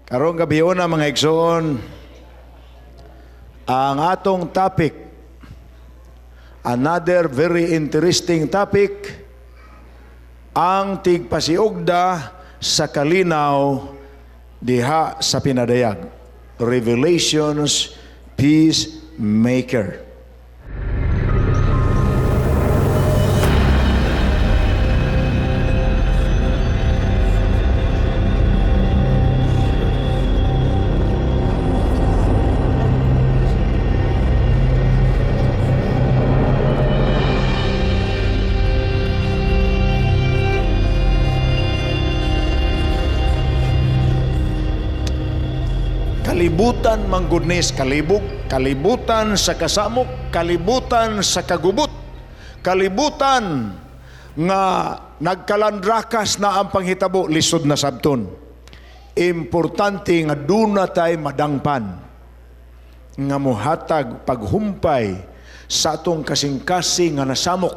Karong gabiona, mga igsoon, ang atong topic, another very interesting topic, ang tigpasiugda sa kalinaw diha sa pinadayag. Revelations Peacemaker. Kalibutan manggudnis kalibog, kalibutan sa kasamok, kalibutan sa kagubot, kalibutan nga nagkalandrakas na ang panghitabo, lisod na sabton. Importante nga duna tay madangpan nga muhatag paghumpay sa atong kasing-kasing nga nasamok.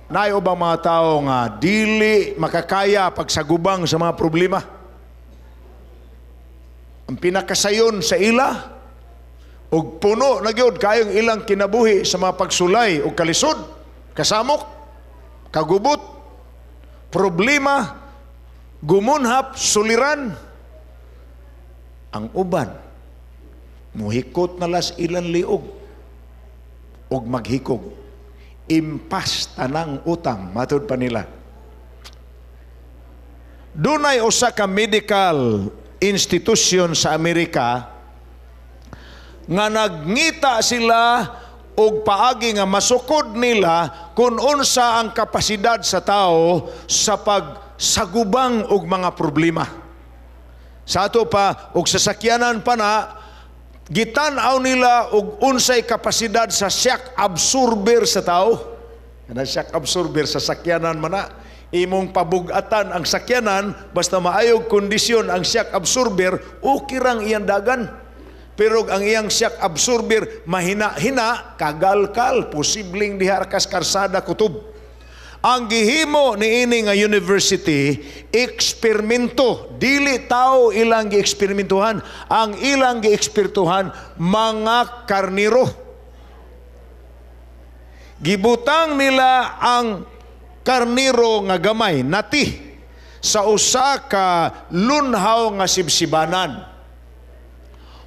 Nayo bang mga tao nga dili makakaya pagsagubang sa mga problema? Ang pinakasayon sa ila og puno na gyud kayong ilang kinabuhi sa mga pagsulay og kalisod, kasamok, kagubot, problema, gumunhap, suliran. Ang uban muhikot na las ilang liog og maghikog, impas tanang utang, matud pa nila. Dunay usa ka medical institusyon sa Amerika nga nagngita sila og paagi nga masukod nila kung unsa ang kapasidad sa tao sa pagsagubang og mga problema. Sa ato pa og sasakyanan pa na gitan-aw nila og unsay kapasidad sa shock absorber sa tao. Kana shock absorber sa sakyanan man na, imong pabugatan ang sakyanan, basta maayog kondisyon ang shock absorber, okay rang iyang dagan. Pero ang iyang shock absorber mahina-hina, kagalkal, posibleng diha kas karsada kutob. Ang gihimo niini nga university, eksperimento, dili tao ilang gieksperimentuhan, ang ilang gieksperimentuhan mga karniro. Gibutang nila ang karniro nga gamay nati sa usa ka lunhaw nga sibsibanan.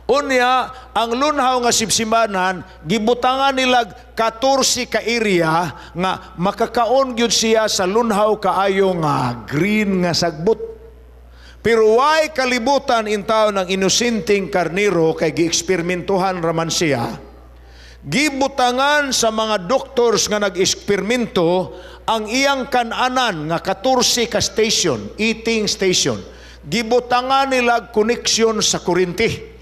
Unya, ang lunhaw nga sibsibanan gibutangan nila 14 ka area nga makakaon gyud siya sa lunhaw kaayo nga green nga sagbot. Pero way kalibutan in taon ang inosenteng karniro kay gieksperimentuhan raman siya. Gibutangan sa mga doctors nga nag-eksperimento ang iyang kananan nga 14 ka station, eating station. Gibutangan nila connection sa kuryente.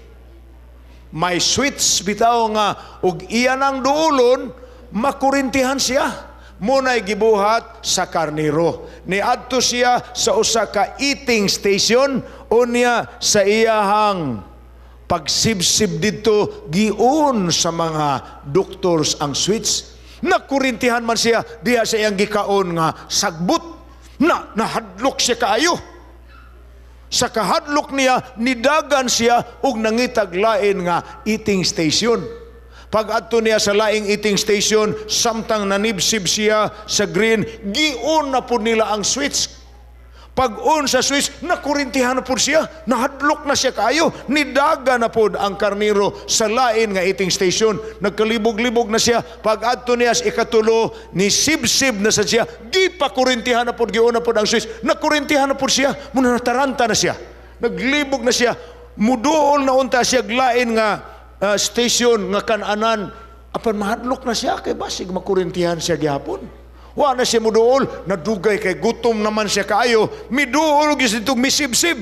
May switch bitaw nga og iyan ang duolon, makurintihan siya. Muna'y gibuhat sa karniro. Niadto siya sa usa ka eating station, unya sa iyahang pagsibsib didto, giun sa mga doctors ang switch. Nakurintihan man siya diha sa iyang gikaon nga sagbot. Na nahadlok siya kaayo. Sa kahadlok niya, nidagan siya og nangitag lain nga eating station. Pag adto niya sa laing eating station, samtang nanibsib siya sa green, giun na po nila ang switch. Pag-on sa switch, nakurintihan na po siya, nahadlok na siya kaayo, nidaga na po ang karniro sa lain nga eating station. Nagkalibog-libog na siya. Pag adto niya sa ikatulo, nisibsib na sa siya, gipakurintihan na po, giun na po ang switch, nakurintihan na po siya, muna nataranta na siya, naglibog na siya, muduol na unta siya lain nga station nga kananan, apan mahadlok na siya, kay basig makurintihan siya gihapon. Wa na siya muduol, nadugay kay gutom naman siya kaayo, miduol gyud ditong misibsib.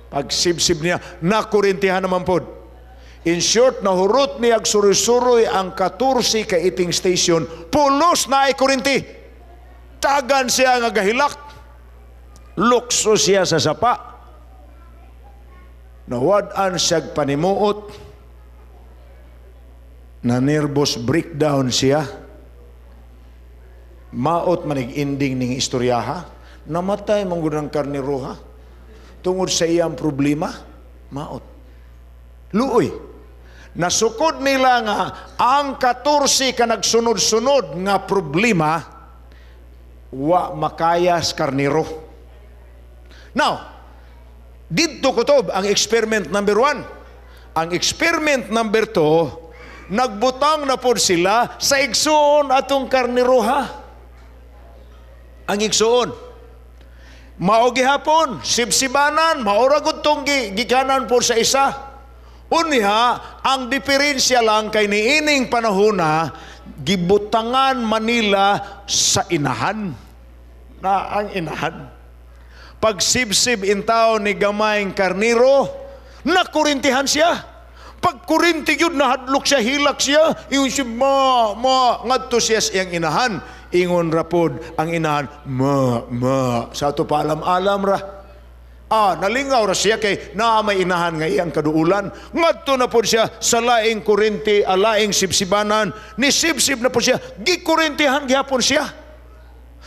Pag sibsib niya, nakurintihan naman pod. In short, nahurot niya suroy-suroy ang 14 ka eating station, pulos na ay kurinti. Tagan siya nga gahilak. Lukso siya sa sapa. Nawad-an siya panimuot. Na nervous breakdown siya. Maot manig ending ning istoryaha, namatay man gud ang karniro ha, tungod sa iyang problema. Maot. Luoy. Nasukod nila nga ang 14 ka nagsunod-sunod nga problema wa makaya sa karnero. Now, didto kutob ang experiment number 1. Ang experiment number 2, nagbutang na pod sila sa igsuon atong karnero ha. Ang igsuon. Mao gihapon, sibsibanan, maora gud tong gikanan po sa isa. Unya, ang diferensya lang kay niining panahona, gibutangan Manila sa inahan. Na ang inahan. Pagsibsib intaw ni gamayng karnero, nakurintihan siya. Pag kurinti yun, nahadlok siya, hilak siya. Ingon siya, "Ma, ma," ngadto siya sa iyang inahan. Ingon rapod ang inahan, "Ma, ma." Sa ato paalam-alam ra. Ah, nalingaw ra siya kay naa may inahan nga iyang kaduulan. Ngadto na pod siya sa laing kurinti, alaing sibsibanan. Ni sibsib na pod siya, gikurintihan gihapon siya.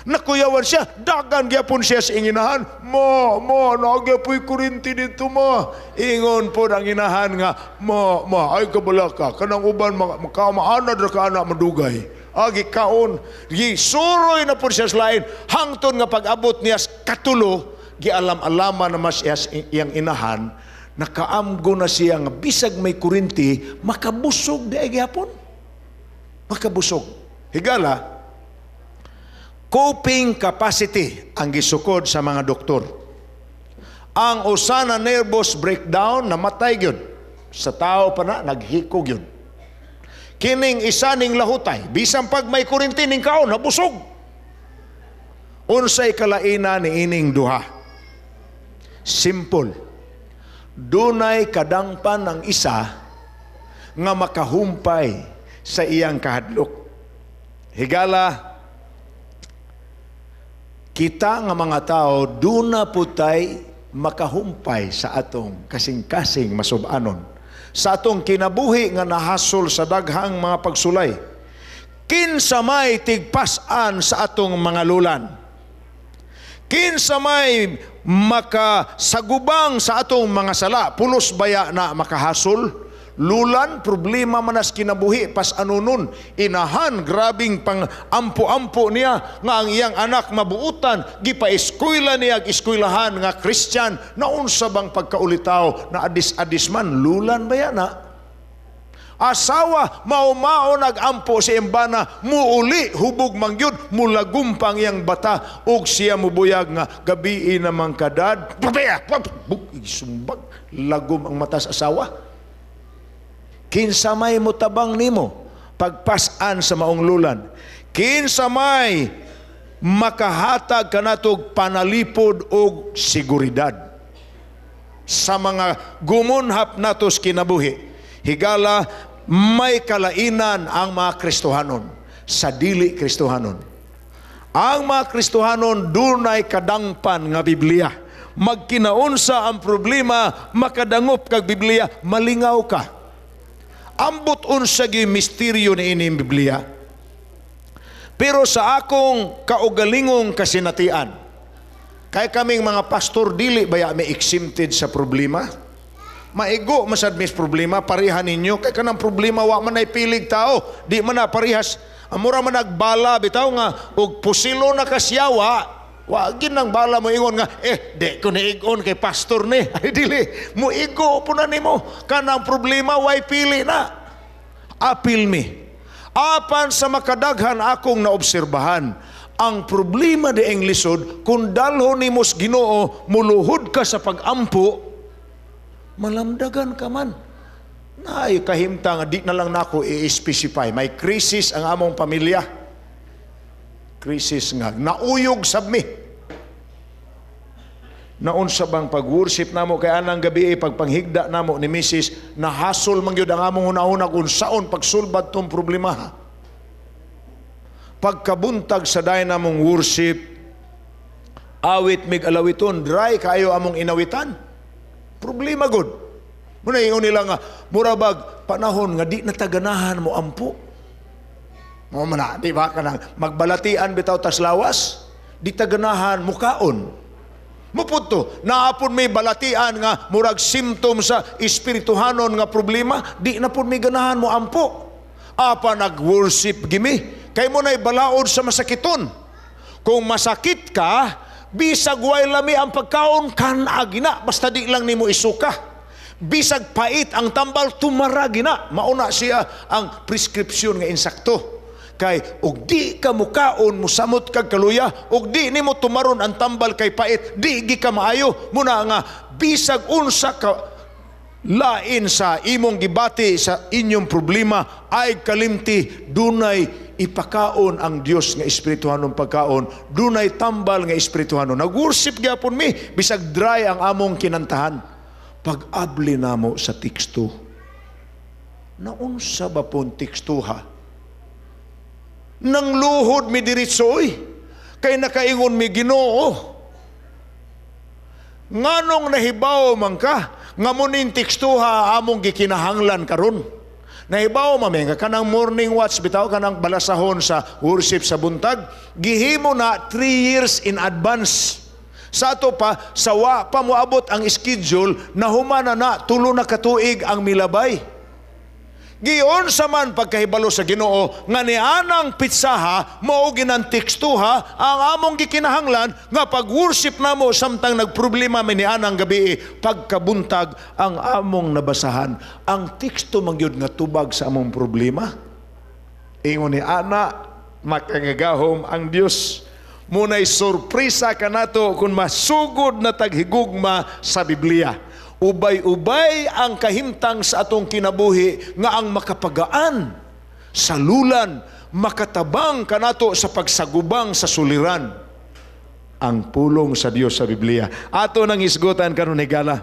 Nakuyawan siya, dagan gyapon siya sa inginahan. "Ma, ma, nagyapoy kurinti dito, ma." Ingon po ang inahan nga, "Ma, ma, ay kabalaka, kanang uban, makamaanad ra ka ana madugay." Agi kaon, gisuroy na po siya sa lain. Hangtod nga pag-abot niya sa katulo, gialam-alaman na mas siya sa iyang inahan, nakaamgo na siya nga bisag may kurinti, makabusog di ay gihapon. Makabusog. Higala, coping capacity ang gisukod sa mga doktor. Ang usa na nervous breakdown, namatay gyud. Sa tao pa na, naghikog gyud. Kining isa ning lahutay, bisan pag may kurinti ning kaon, nabusog. Unsay kalaina ni ining duha? Simple. Dunay kadangpan ang isa nga makahumpay sa iyang kahadlok. Higala, kita nga mga tao, duna putay makahumpay sa atong kasing-kasing masubanon. Sa atong kinabuhi nga nahasol sa daghang mga pagsulay. Kinsa may tigpas-an sa atong mga lulan. Kinsa may makasagubang sa atong mga sala, pulos baya na makahasol? Lulan, problema manas kinabuhi, pas anunon, inahan, grabing pang ampo-ampo niya, nga ang iyang anak mabuutan, gipa-eskwela niya, eskwelahan nga Christian, naunsa bang pagkaulitaw, na adis-adis man, lulan ba yan na? Asawa, mao-mao nag-ampo si embana, muuli, hubog mangyud, mulagum pa ang iyang bata, ug siya mubuyag nga, gabii namang kadad, buk, sumbag, lagom ang mata sa asawa. Kinsa may mutabang nimo pagpas-an sa maong lulan? Kinsa may makahatag kanatog panalipod og seguridad sa mga gumunhap natos kinabuhi? Higala, may kalainan ang mga Kristohanon sa dili Kristohanon. Ang mga Kristohanon dunay kadangpan nga Biblia. Magkinaunsa ang problema, makadangop kag Biblia, malingaw ka. Ambot unsa gyud misteryo ni ining Biblia. Pero sa akong kaugalingong kasinatian, kay kaming mga pastor dili baya may exempted sa problema? Maigo masad mis problema, pareha ninyo kay kanang problema wa man ay pilig tao, di man na parehas. Amura man nagbala bitaw nga og pusilo na kasyawa, wa gid nang bala mo ingon nga di ko niigon kay pastor ni. Ay dili, muigo po na nimo kanang problema way pili na. Apil mi. Apan sa makadaghan akong naobserbahan, ang problema di ang lisod, kung dalho nimo sa Ginoo, muluhod ka sa pagampo, malamdagan ka man. Naay kahimta nga di na lang nako i-specify. May krisis ang among pamilya. Krisis nga. Nauyog sab mi. Naunsa bang pag-worship namo kay anang gabi, pagpanghigda namo ni Mrs. Nahasol man gyud ang among hunahuna kung saon pagsulbad tong problema. Pagkabuntag sa dayon namong worship, awit mig alawiton, dry kaayo among inawitan. Problema gud. Muna ingon nila nga mura bag panahon nga di na taganahan mo ampo. Mo man na, di ba, kanang magbalatian bitaw tas lawas, di taganahan mukaon. Mupudto, naa pon may balatian nga murag symptom sa espirituhanon nga problema, di na pud mi ganahan mo ampo. Apa nag-worship gimi, kay mao na'y balaod sa masakiton. Kung masakit ka, bisag way lami ang pagkaon, kan-a gina, basta di lang nimo isuka. Bisag pait ang tambal, tumara gina. Mauna siya ang prescription nga insakto. Kay og di ka mukaon, musamot kag kaluya, og di nimo tumaron ang tambal kay pait, di gi ka maayo. Muna nga bisag unsa ka lain sa imong gibati sa inyong problema ay kalimti, dunay ipakaon ang Dios nga espirituhanong pagkaon, dunay tambal nga espirituhanon. Nag-worship gyapon mi bisag dry ang among kinantahan. Pag-abli namo sa teksto, naunsa ba pong tekstuha? Nang luhod mi diretso oy. Kay nakaingon mi, "Ginoo. Nganong nahibaw man ka nga muning tekstuha among gikinahanglan karon?" Nahibaw man mi nga kanang morning watch bitaw, kanang balasahon sa worship sa buntag, gihimo na 3 years in advance. Sa ato pa, sa wa pa moabot ang schedule, nahumana na, 3 na katuig ang milabay. Giunsa man pagkahibalo sa Ginoo nga nianang pitsaha mao ginang tekstuha ang among gikinahanglan nga pag-worship namo samtang nagproblema mi nianang gabi? Pagkabuntag, ang among nabasahan ang teksto man gyud nga tubag sa among problema. Ingon ni ana, makagagahom ang Dios. Muna'y sorpresa kanato kung masugod na taghigugma sa Biblia. Ubay-ubay ang kahimtang sa atong kinabuhi nga ang makapagaan sa lulan, makatabang kanato sa pagsagubang sa suliran. Ang pulong sa Dios sa Biblia. Ato nang hisgutan karon higala.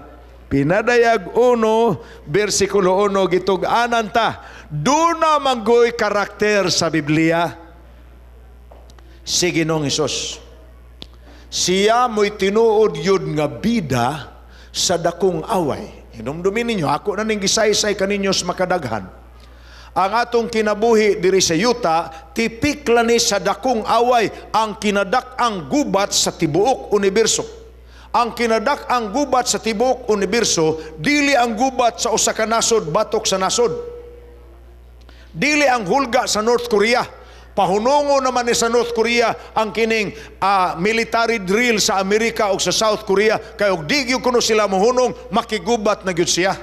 Pinadayag 1, versikulo 1, gitug-anan ta. Duna manggoy karakter sa Biblia. Si Ginoong Hesus. Siya mo'y tinuod yun nga bida sa dakong away. Hinumdumin ninyo, ako na ning gisaysay kaninyo sa makadaghan. Ang atong kinabuhi diri sa yuta, tipik ni sa dakong away, ang kinadak-ang gubat sa tibuok universo. Ang kinadak-ang gubat sa tibuok universo, dili ang gubat sa usa ka nasod batok sa nasod. Dili ang hulga sa North Korea. Pahunungo naman ni sa North Korea ang kining military drill sa Amerika o sa South Korea kay og di gyud kuno sila mohunong, makigubat na gyud siya.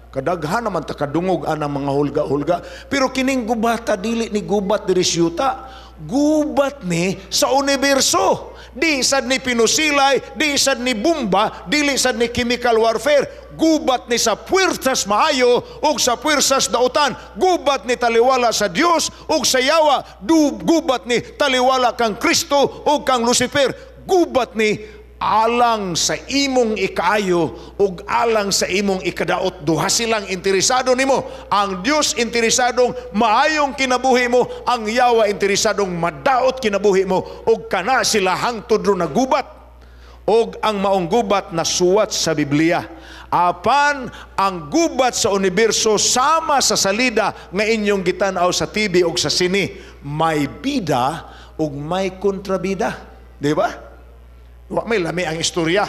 Kadaghan naman ta kadungog anang mga hulga-hulga. Pero kining gubata dili ni gubat diri sa yuta. Gubat ni sa universo. Di sad ni pinusilay, di sad ni bomba, dili sad ni chemical warfare. Gubat ni sa puwersas maayo ug sa puwersas dautan. Gubat ni taliwala sa Dios ug sa yawa. Gubat ni taliwala kang Kristo ug kang Lucifer. Gubat ni alang sa imong ikaayo ug alang sa imong ikadaot. Duha silang interesado nimo. Ang Dios interesadong maayong kinabuhi mo, ang yawa interesadong madaot kinabuhi mo, ug kana sila hangtod ro nagubat. Og ang maong gubat na suwat sa Biblia. Apan ang gubat sa universo, sama sa salida nga inyong gitan-aw sa TV ug sa sine, may bida ug may kontrabida, di ba? Wa may lami ang istorya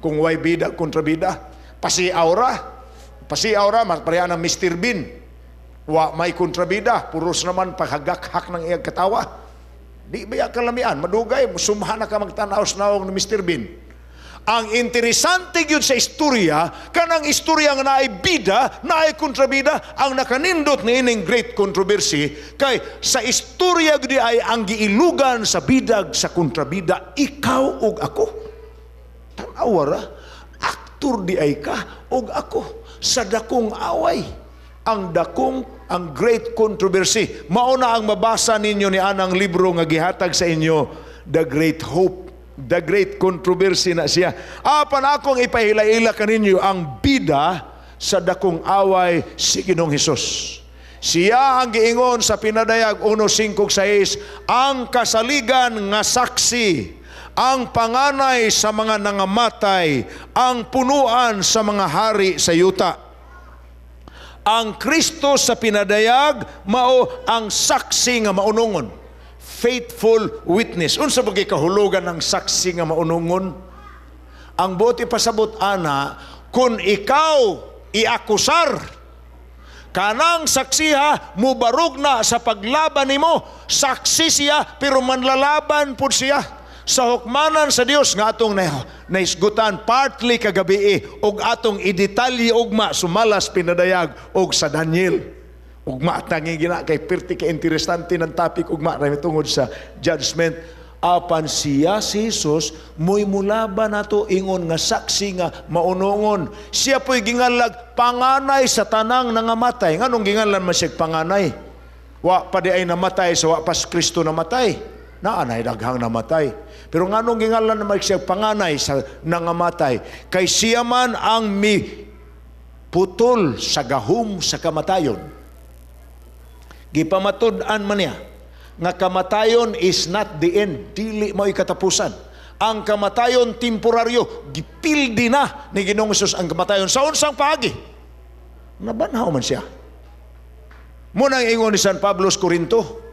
kung way bida kontrabida. Pasiaw ra. Pasiaw ra, pareha ng Mr. Bean. Wa may kontrabida, puros naman paghagakhak ng iyang katawa. Di ba kalamian? Madugay, sumha na ka magtanaw sa nawong ni Mr. Bean. Ang interesante gyud sa istorya, kanang istorya nga naay bida, naay kontrabida, ang nakanindot ni ining great controversy, kay sa istorya gyud ay ang giilugan sa bidag sa kontrabida, ikaw ug ako. Tan-awa ra, aktor di ay ka ug ako sa dakong away. Ang dakong, ang great controversy. Mao na ang mabasa ninyo ni anang libro nga gihatag sa inyo, The Great Hope. The Great Controversy na siya. Apan akong ipahila-ila kaninyo ang bida sa dakong away, si Ginoong Hesus. Siya ang giingon sa Pinadayag 1.5.6, ang kasaligan nga saksi, ang panganay sa mga nangamatay, ang punuan sa mga hari sa yuta. Ang Kristo sa Pinadayag mao ang saksi nga maunungon. Faithful witness. Unsa ba kahulugan ng saksi nga maunungon? Ang buot ipasabot ana, kung ikaw iakusar, kanang saksiha mubarog na sa paglaban nimo. Saksi siya pero manlalaban pud siya sa hukmanan sa Dios nga atong nahisgutan partly kagabi og atong idetalye ugma sumalas pinadayag og sa Daniel. Ugma tangi gina kay perti ka interesante ng topic ugma ra tungod sa judgment. Apan siya, si Jesus, mo'y mulaban nato ingon nga saksi nga maunongon. Siya po'y ginganlag panganay sa tanang nangamatay. Nganong ginganlan man siya panganay? Wa pa di ay namatay sa wa pas Kristo namatay. Naa nay daghang namatay. Pero nganong ginganlan naman siya panganay sa nangamatay? Kay siya man ang mi putol sa gahom sa kamatayon. Gipamatud-an man niya nga kamatayon is not the end, dili mao'y katapusan. Ang kamatayon temporaryo, gipildi na ni Ginoong Hesus ang kamatayon sa unsang paagi. Nabanhaw man siya. Munang ingon ni San Pablo sa Corinto,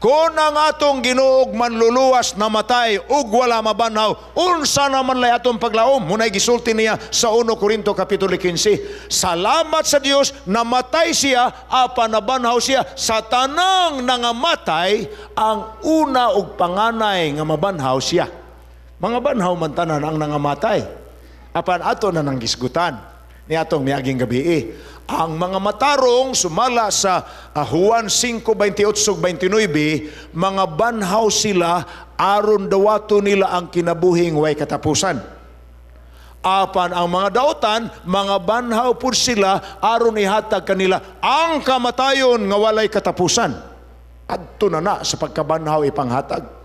"Kung ang atong Ginoo manluluwas namatay ug wala mabanhaw, unsa naman lay atong paglaom?" Muna'y gisulti niya sa 1 Corinto Kapitulo 15. Salamat sa Dios, namatay siya apan nabanhaw siya. Sa tanang nangamatay, ang una ug panganay nga mabanhaw siya. Mga banhaw man tanan ang nangamatay. Apan ato na nang gisgutan ni atong miaging gabi. Ang mga matarong, sumala sa Juan 5:28 29, mga banhaw sila aron dawato nila ang kinabuhing way katapusan. Apan ang mga dautan, mga banhaw pud sila aron ihatag kanila ang kamatayon nga walay katapusan. Adto na na sa pagkabanhaw ipanghatag.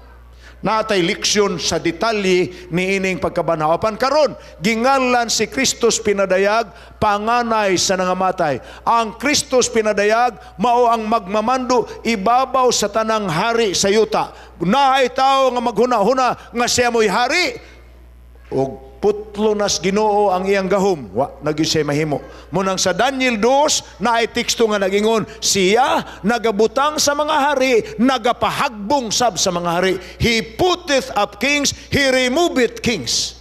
Natay leksyon sa detalye niining pagkabanhaw. Apan karon, ginganlan si Kristus pinadayag panganay sa nangamatay. Ang Kristus pinadayag mao ang magmamando ibabaw sa tanang hari sa yuta. Naay tao nga maghuna-huna nga siya mo'y hari og putlo nas Ginoo ang iyang gahom, wa na gyud siya mahimo. Munang sa Daniel 2 naay teksto nga nagingon siya nagabutang sa mga hari, nagapahagbong sab sa mga hari. He putteth up kings, he removeth kings.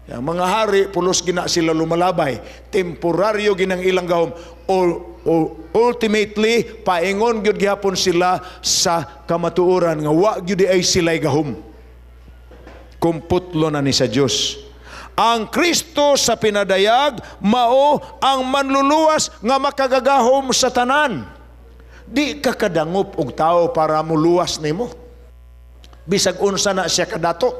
Ang mga hari, pulos gina sila lumalabay. Temporaryo ginang ilang gahom o ultimately paingon gyud gihapon sila sa kamatuoran nga wa gyud ay sila'y gahom kung putlo na ni sa Dios. Ang Kristo sa pinadayag mao ang manluluwas nga makagagahom sa tanan. Di ka kadangop og tao para muluwas nimo. Bisag unsa na siya kadato.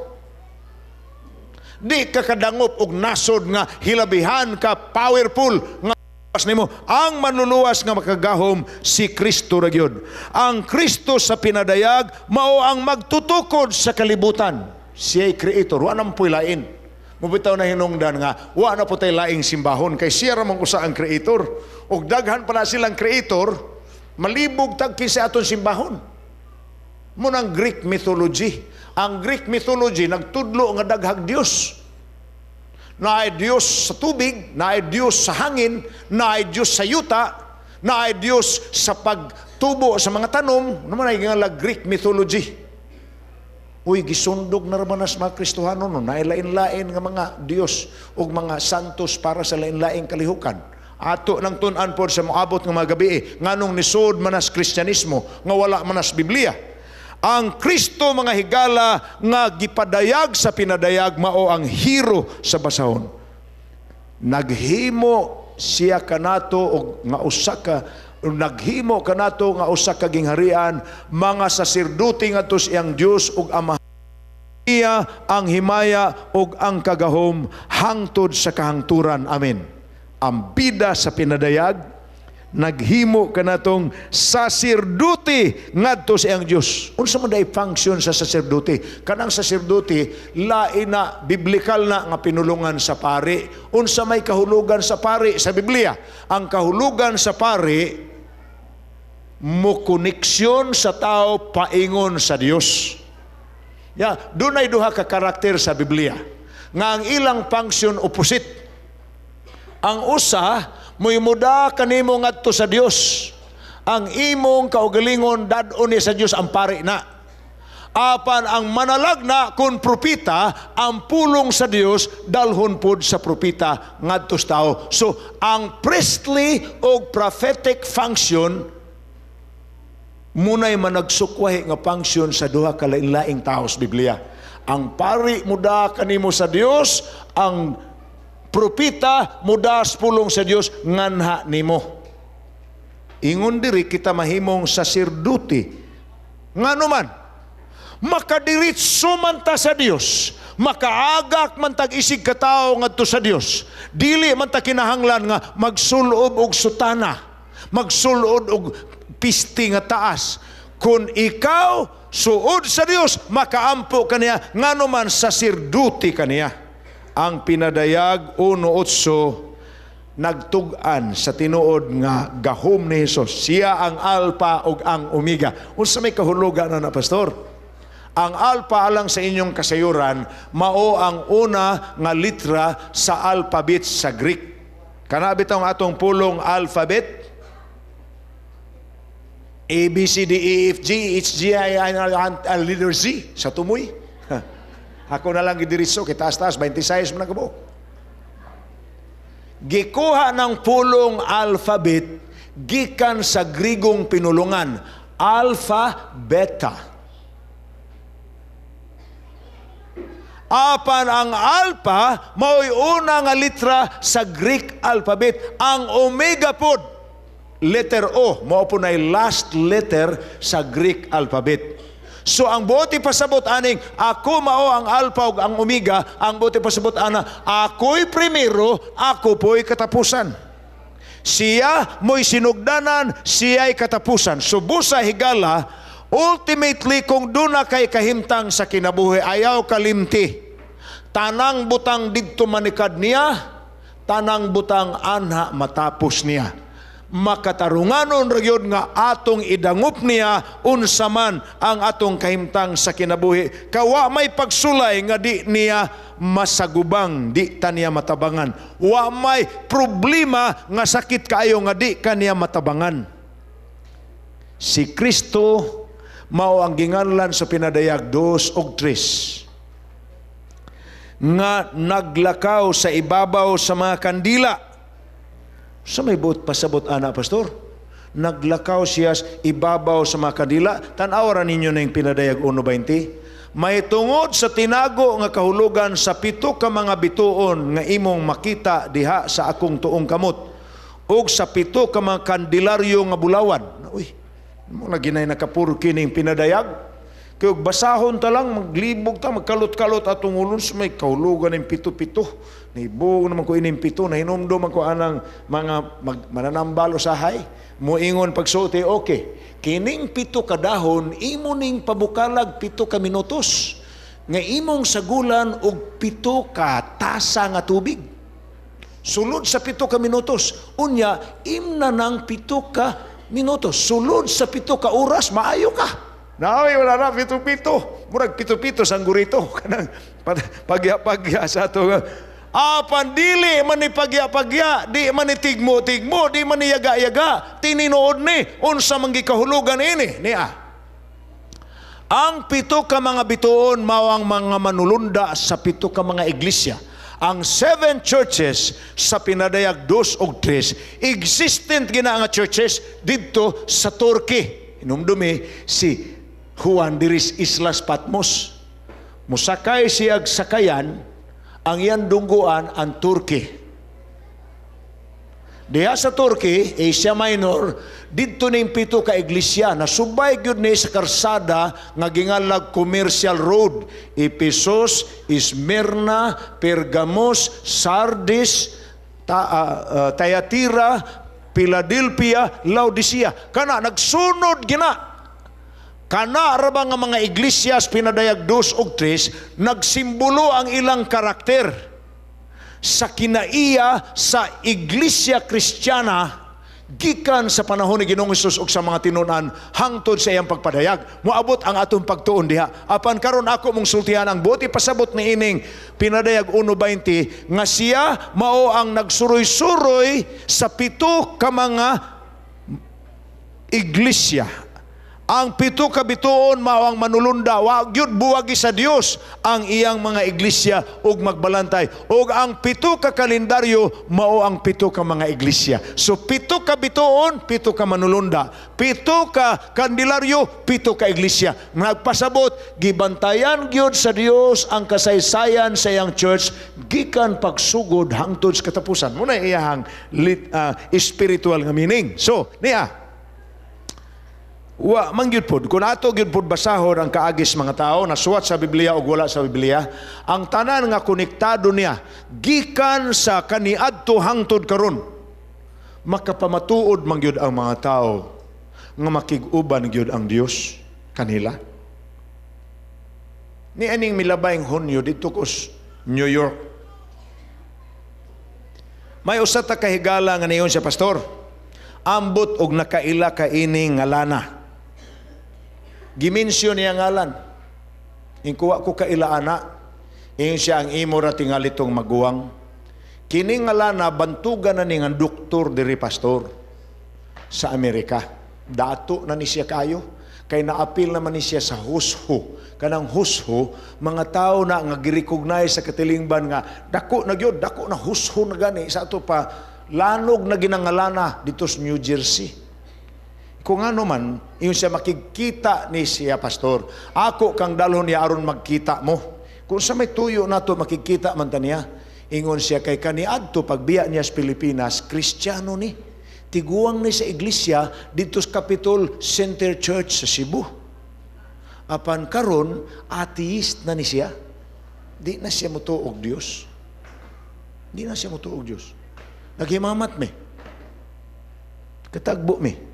Di ka kadangop og nasod nga hilabihan ka powerful nga luwas nimo. Ang manluluwas nga makagahom, si Kristo ra gyud. Ang Kristo sa pinadayag mao ang magtutukod sa kalibutan. Siya'y creator, wa nang puy lain. Mubitaw na hinungdan nga wa na po tay laing simbahon kay siya ra man usa ang creator. Ug daghan pa na silang creator, malibog tag kinsa aton simbahon. Munang Greek mythology. Ang Greek mythology nagtudlo nga daghag Dios. Naay Dios sa tubig, naay Dios sa hangin, naay Dios sa yuta, naay Dios sa pagtubo sa mga tanom, naman ay nga Greek mythology. Uy, gisundog na raman nas mga Kristohano no, naay lain-lain nga mga Dios ug mga santos para sa lain-laing kalihukan. Ato nang tun-an pod sa moabot nga mga gabi, nganong nisod manas Kristyanismo nga wala manas Biblia. Ang Kristo, mga higala, nga gipadayag sa pinadayag mao ang hero sa basahon. Naghimo siya kanato og nga usa ka naghimo kanato nga usa ka gingharian, mga saserdote ngadto sa iyang Dios ug Ama, iya ang himaya ug ang kagahom hangtod sa kahangturan. Amen. Ang bida sa pinadayag, naghimo kanatong saserdote ngadto sa iyang Dios. Unsa man day function sa saserdote? Kanang saserdote lain na biblical na nga pinulungan sa pari. Unsa may kahulugan sa pari sa Biblia? Ang kahulugan sa pari, mo koneksyon sa tao paingon sa Dios. Ya, dunay duha ka karakter sa Biblia nga ang ilang function opposite. Ang usa mo'y muda kanimo ngadto sa Dios. Ang imong kaugalingon dad-on ni sa Dios, ang pari na. Apan ang manalagna kung propita, ang pulong sa Dios dalhon pod sa propita ngadto sa tao. So ang priestly o prophetic function munay managsukwahi nga function sa duha ka lain-laing tao sa Biblia. Ang pari muda kanimo sa Dios, ang propita muda sa pulong sa Dios nganha nimo. Ingon diri, kita mahimong saserdote. Ngano man makadiritso man ta sa Dios, makaagak man tag isig katawo ngadto sa Dios. Dili man ta kinahanglan nga magsulob og sutana, magsulod og pisti nga taas. Kung ikaw suod sa Dios, makaampo kaniya, ngano man saserdote kaniya. Ang Pinadayag 1:8 nagtug-an sa tinuod nga gahom ni Hesus. Siya ang Alpha ug ang Omega. Unsa may kahulugan na na, pastor? Ang Alpha, alang sa inyong kasayuran, mao ang una nga litra sa alphabet sa Greek. Kana bitaw ang atong pulong alphabet? A, B, C, D, E, F, G, H, G, I, I, I, I, letter Z sa tumoy. Ako na lang gidiretso, kay taas-taas, 26 man ang. Gikuha ng pulong alphabet gikan sa Grigong pinulungan, alpha, beta. Apan ang alpha mao'y una nga litra sa Greek alphabet. Ang omega pod, letter O, mao po na'y last letter sa Greek alphabet. So ang buot ipasabot aning "Ako mao ang alpha ug ang omega," ang buot ipasabot ana, ako'y primero, ako po'y katapusan. Siya mo'y sinugdanan, siya'y katapusan. So busa higala, ultimately, kung duna kay kahimtang sa kinabuhi, ayaw kalimti. Tanang butang didto manikad niya, tanang butang anha matapos niya. Makatarunganon ra gyud nga atong idangop niya unsa man ang atong kahimtang sa kinabuhi. Kawa may pagsulay nga di niya masagubang, di ta niya matabangan. Wa may problema nga sakit kaayo nga di kaniya matabangan. Si Kristo mao ang ginganlan sa Pinadayag 2 og 3 nga naglakaw sa ibabaw sa mga kandila. Sa may buot pasabot ana, pastor? Naglakaw siya sa ibabaw sa mga kandila. Tan-awa ninyo na yung Pinadayag 1:20. May tungod sa tinago nga kahulugan sa pito ka mga bituon nga imong makita diha sa akong tuong kamot ug sa pito ka mga kandilaryo nga bulawan. Uy, mo na ginay nakapurki ning Pinadayag. Kay og basahon ta lang, maglibog ta, magkalot-kalot atong ulon sa may kahulugan ng pito-pito. Nibog naman ko ining pito, nahinumdum man ko anang mga mananambal usahay. Muingon pagsuoti, okay. Kining pito kadahon, imo ning pabukalag 7 ka minutos. Nga imong sagulan og 7 ka tasa nga tubig. Sulod sa 7 ka minutos. Unya, imna ng 7 ka minutos. Sulod sa 7 ka oras, maayo ka. Naoy, wala na, pito-pito. Murag pito-pito, sanggurito. Kanang pagya-pagya sa ato. Apan dili man ni pagya-pagya, di man ni tigmo-tigmo, di man ni yaga-yaga. Tininood ni, unsa man gikahulugan ini. Niya. Ang pito ka mga bituon mao ang mga manulunda sa pito ka mga iglesia. Ang seven churches sa Pinadayag 2 og 3, existent gina nga churches didto sa Turkey. Inumdumi si Juan diris Islas Patmos. Musakay siyag sakayan, ang iyang dungguan ang Turkey. Diha sa Turkey, Asia Minor, didto ning pito ka iglesia na subay gyud ni sa karsada nga gingalag Commercial Road. Ephesus, Smyrna, Pergamos, Sardis, Thyatira, Philadelphia, Laodicea. Kana nagsunod gina. Kana ra ba nga mga iglesias Pinadayag 2 og 3, nagsimbolo ang ilang karakter sa kinaiya sa Iglesia Kristiyana gikan sa panahon ni Ginoong Hesus ug sa mga tinun-an hangtod sa iyang pagpadayag. Moabot ang atong pagtuon diha. Apan karon ako mong sultihan ang buot ipasabot ni ining Pinadayag 1:20 nga siya mao ang nagsuroy-suroy sa pito ka mga iglesia. Ang pito ka bituon mao ang manulunda. Wa gyud buwagi sa Dios ang iyang mga iglesia ug magbalantay. Ug ang pito ka kalendaryo mao ang pito ka mga iglesia. So pito ka bituon, pito ka manulunda. Pito ka kandelaryo, pito ka iglesia. Nagpasabot, gibantayan gyud sa Dios ang kasaysayan sa iyang church gikan pagsugod hangtod sa katapusan. Muna iyang spiritual nga meaning. So, niya, wa man gyud pod kung ato gyud pod basahon ang kaagis mga tao nasuwat sa Biblia o wala sa Biblia, ang tanan nga konektado niya gikan sa kaniadto hangtod karon, makapamatuod man gyud ang mga tao nga makig-uban gyud ang Dios kanila. Ni aning milabayng Hunyo, didto ko sa New York. May usa ta kahigala nga niingon siya, "Pastor, ambot og nakaila ka ini nga lana." Gimensyon niya ngalan. Inkuha ko kaila ana. Ingon siya, "Ang imo ra tingali tong maguwang. Kini nga lana bantugan na ni nga doktor diri, Pastor, sa Amerika. Dato na ni siya kayo. Kay naapil naman ni siya sa Who's Who." Kanang Who's Who, mga tao na nga gi-recognize sa katilingban nga dako na gyud, dako na, Who's Who na gani sa ato pa, lanog na ginangalana dito sa New Jersey. Kung ano man, ingon siya, "Makikita ni siya, Pastor. Ako kang dalhon niya aron magkita mo." Kung sa may tuyo nato, makikita man ta niya. Ingon siya, kay kaniadto pagbiya niya sa Pilipinas, Kristiyano ni. Tiguang ni sa iglesia dito sa Capitol Center Church sa Cebu. Apan karon atheist na ni siya. Di na siya mutuo og Dios. Di na siya mutuo og Dios. Naghimamat mi. Katagbo mi.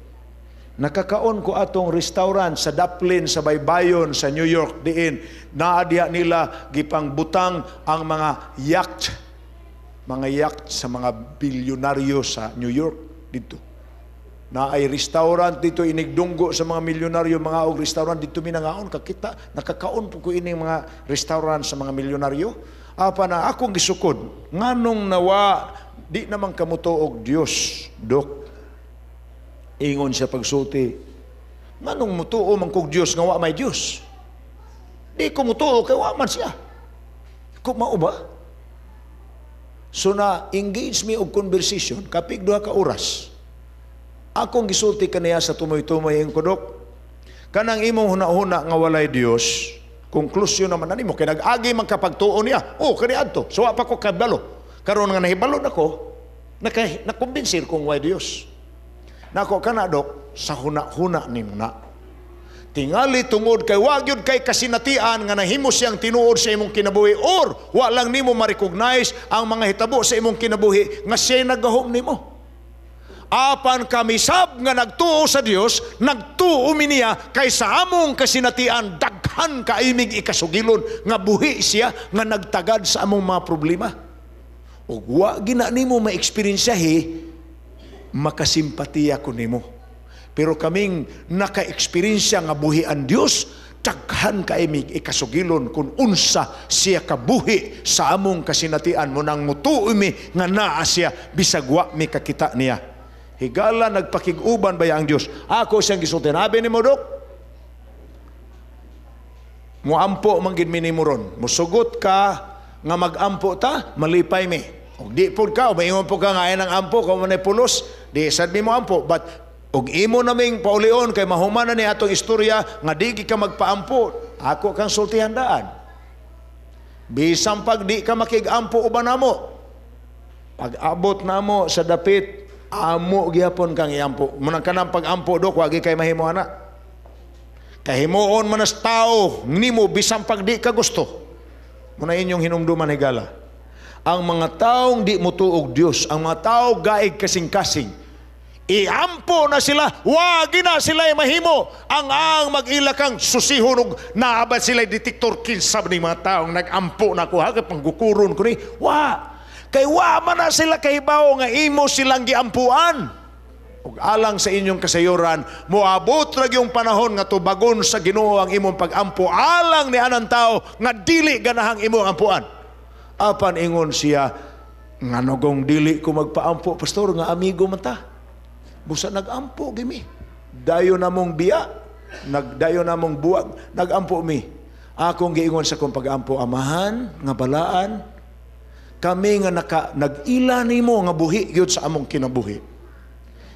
Nakakaon ko atong restaurant sa Daplin, sa Baybayon, sa New York diin. Naa diha nila gipangbutang ang mga yacht sa mga bilyonaryo sa New York dito. Na ay restaurant dito inigdunggo sa mga milyonaryo, mga og restaurant dito minangaon kakita, nakakaon po ko ining mga restaurant sa mga milyonaryo. Apa na akong gisukod, nganong nawa di naman kamuto og Dios, Dok? Ingon siya pagsulti, "Nganong mutuo man kog Dios nga wa may Dios? Di ko mutuo kay wa man siya." Kung mao ba? So na engage me og conversation kapig 2 ka oras. Akong gisulti kaniya sa tumoy-tumoy, ing ko, "Dok, kanang imong huna-huna nga walay Dios, konklusyon naman nimo kay nag-agi man kapagtuo niya." Oh, kani adto. So wa pa ko kabalo. Karon nga nahibalo nako, naka nakumbensir kong way Dios. Nako kana, Dok, sa huna-huna nimo na. Tingali tungod kay wa gyud kay kasinatian nga nahimo siyang tinuod sa imong kinabuhi or wa lang nimo ma-recognize ang mga hitabo sa imong kinabuhi nga siya nagahom nimo. Apan kami sab nga nagtuo sa Dios, nagtuo mi niya kay sa among kasinatian daghan kaimig ikasugilon nga buhi siya nga nagtagad sa among mga problema. Ug wa gina nimo ma-eksperyensyahi, makasimpatiya ko nimo. Pero kaming naka-eksperyensya nga buhi ang Dios, daghan kaimig ikasugilon kung unsa siya kabuhi sa among kasinatian mo nang mutuo mi nga naa siya bisag wa mi kakita niya. Higala, nagpakig-uban ba ang Dios? Ako siyang gisulti. Abi nimo, Dok, muampo man gid mi nimo ron. Musugot ka nga mag-ampo ta, malipay mi. Ug di pud ka, o maingon pud ka nga ay nang ampo, kung manay pulos, di sad mi mo ampo. But ug imo naming paulion kay mahuman na ni atong istorya nga di ka magpaampo, ako kang sultihan daan. Bisan pag di ka makig-ampo uban namo, pag abot namo sa dapit, amo gihapon kang iampo. Munang kanang pag-ampo, Dok, wagi kay mahimo ana. Kahimuon man as tao nimo bisan pag di ka gusto. Muna inyong hinumduman, higala. Ang mga taong di mutuog Dios, ang mga tao gaig kasing-kasing, iampo na sila, wagi na sila mahimo. Ang mag-ila kang susihon og naabat sila detektor, kinsa ni mga taong nag-ampo na ko ha, kay panggukuron ko ni. Wa. Kay wa man na sila kahibaw nga imo silang giampuan. Ug alang sa inyong kasayuran, moabot ra yung panahon nga tubagon sa Ginoo ang imong pag-ampo alang ni anang tao nga dili ganahang imong ampuan. Apan ingon siya, "Ngano gong dili ko magpaampo, Pastor, nga amigo man ta? Busa nag-ampo gimi. Dayon namong biya." Nagdayon namong buwag, nagampo mi. Akong giingon sa akong pag-ampo, "Amahan nga balaan, kami nga nag-ila nimo nga buhi gyud sa among kinabuhi.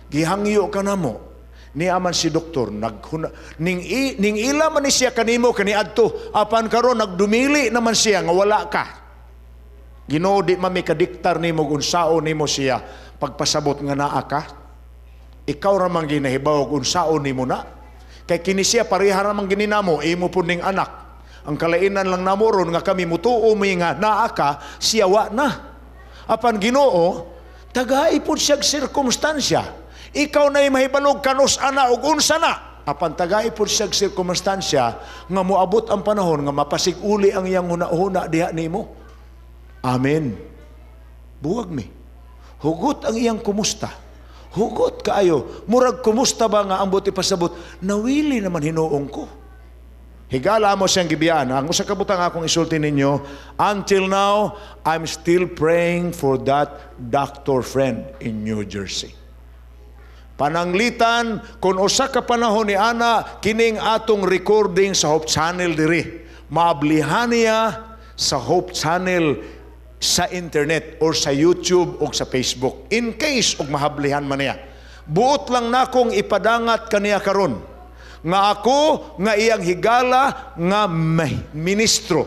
Gihangyo ka namo." Niya man si doktor naghuna ning ila man ni siya kanimo kaniadto, apan karon nagdumili naman siya nga wala ka. Ginoo, di man mi kadiktar nimo unsaon nimo siya pagpasabot nga naa ka. Ikaw ra man ginahibaw unsaon nimo na. Kay kini siya pareha ra man gini namo, imo pud ning anak. Ang kalainan lang namo ron nga kami mutuo mi nga naa ka, siya wa na. Apan Ginoo, tagai pud siyag sirkumstansya. Ikaw na mahibalog kanus ana ug unsa na. Apan tagai pud siyag sirkumstansya nga moabot ang panahon nga mapasig-uli ang iyang huna-huna diha nimo. Amen. Buwag mi. Hugot ang iyang kumusta. Hugot kaayo. Murag kumusta ba nga ambot ipasabot? Nawili naman hinuong ko. Higala mo siyang gibiyaan. Ang usa ka butang akong isulti ninyo, until now, I'm still praying for that doctor friend in New Jersey. Pananglitan, kung usa ka panahon ni ana, kining atong recording sa Hope Channel diri, maablihan niya sa Hope Channel sa internet or sa YouTube o sa Facebook. In case og mahablihan man niya. Buot lang nakong ipadangat kaniya karon nga ako nga iyang higala nga ministro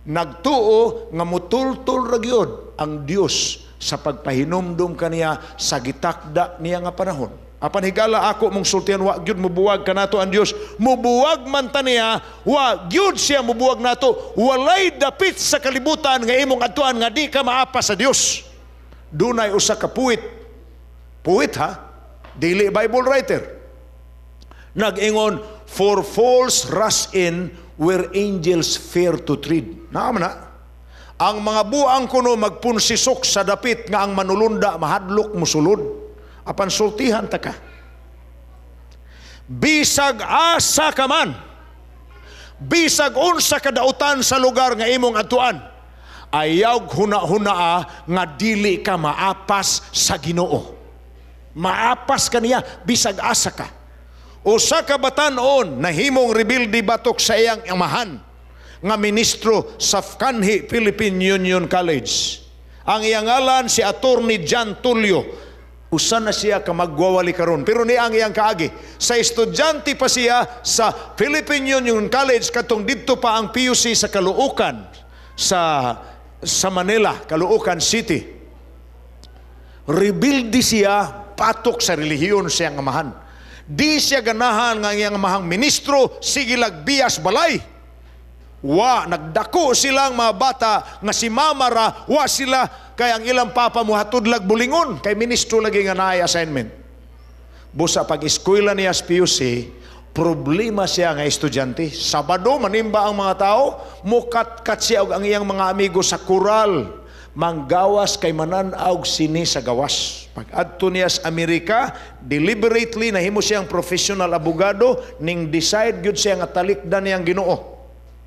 nagtuo nga mutultol ra gyud ang Dios sa pagpahinumdum kaniya sa gitakda niya nga panahon. Apan higala ako mong sultian, wa gyud mubuwag kanato ang Dios. Mubuwag man ta niya, wa gyud siya mubuwag nato. Walay dapit sa kalibutan nga imong adtuan nga di ka maapas sa Dios. Dunay usa ka poet. Poet ha? Dili Bible writer. Nag-ingon, "For fools rush in where angels fear to tread." Naa man na. Ang mga buang kuno magpunsisok sa dapit nga ang manulunda mahadlok musulod. Apan sultihan ta ka. Bisag asa ka man, bisag unsa ka dautan sa lugar nga imong adtuan, ayaw huna-hunaa nga dili ka maapas sa Ginoo. Maapas ka niya bisag asa ka. Usa ka batan-on nahimong rebelde batok sa iyang amahan nga ministro sa Kanhi Philippine Union College. Ang iyang ngalan si Attorney John Tulio. Usa na siya ka magwawali karon, pero niya ang iyang kaagi. Sa estudyante pa siya sa Philippine Union College katong didto pa ang PUC sa Caloocan sa Manila, Caloocan City. Rebelde siya patok sa relihiyon sa iyang amahan. Di siya ganahan nga ang iyang amahang ministro sige lag biyas balay. Wa nagdako silang mga bata nga si mama ra, wa sila kay ang ilang papa muhatod lag bulingon kay ministro lagi nga naay assignment. Busa pag eskwela niya sa PUC, problema siya nga estudyante. Sabado manimba ang mga tao, mukat-kat siya og ang iyang mga amigo sa kural. Manggawas kay manan-aw sine sa gawas. Pag adto niya sa Amerika, deliberately nahimo siyang professional abogado ning decide gyud siya nga talikdan niyang Ginoo.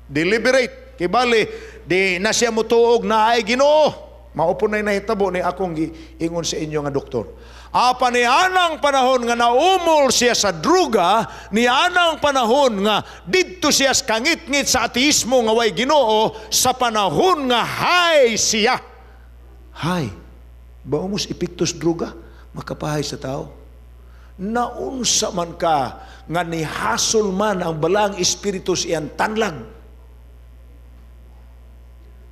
Deliberate. Kibali, di na siya mutuog na ay Ginoo. Mao po na'y nahitabo ni akong giingon sa inyo nga doktor. Apa ni anang panahon nga naumol siya sa druga, ni anang panahon nga didto siya sa kangitngit sa ateismo nga way Ginoo, sa panahon nga high siya. High. Baumos epektos druga, makapahay sa tao. Naunsa man ka nga nihasol man ang balaang espiritu sa iyang tanlag.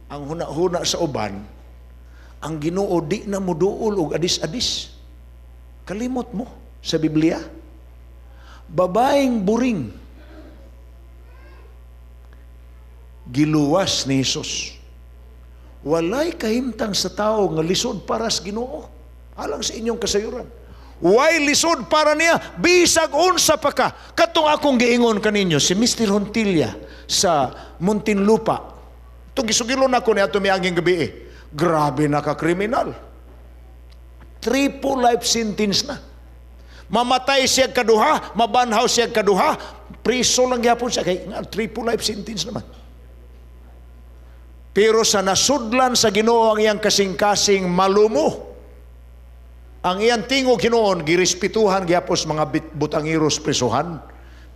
Ang huna-huna sa uban, ang Ginoo di na muduol og adis-adis. Kalimot mo sa Biblia. Babaeng buring giluwas ni Jesus. Walay kahimtang sa tao nga lisod para sa Ginoo. Alang sa inyong kasayuran. Way lisod para niya, bisag unsa pa ka. Katong akong giingon kaninyo, si Mr. Hontilla sa Muntinlupa. Itong gisugilon ako niya miaging gabi eh. Grabe na ka-kriminal. Triple life sentence na. Mamatay siya kaduha, mabanhaw siya kaduha, priso lang gyapon siya. Kay, nga, triple life sentence naman. Pero sa nasudlan sa Ginoo ang iyang kasing-kasing malumo. Ang iyang tingog hinuon, girespetuhan gyapos mga butangiros prisuhan.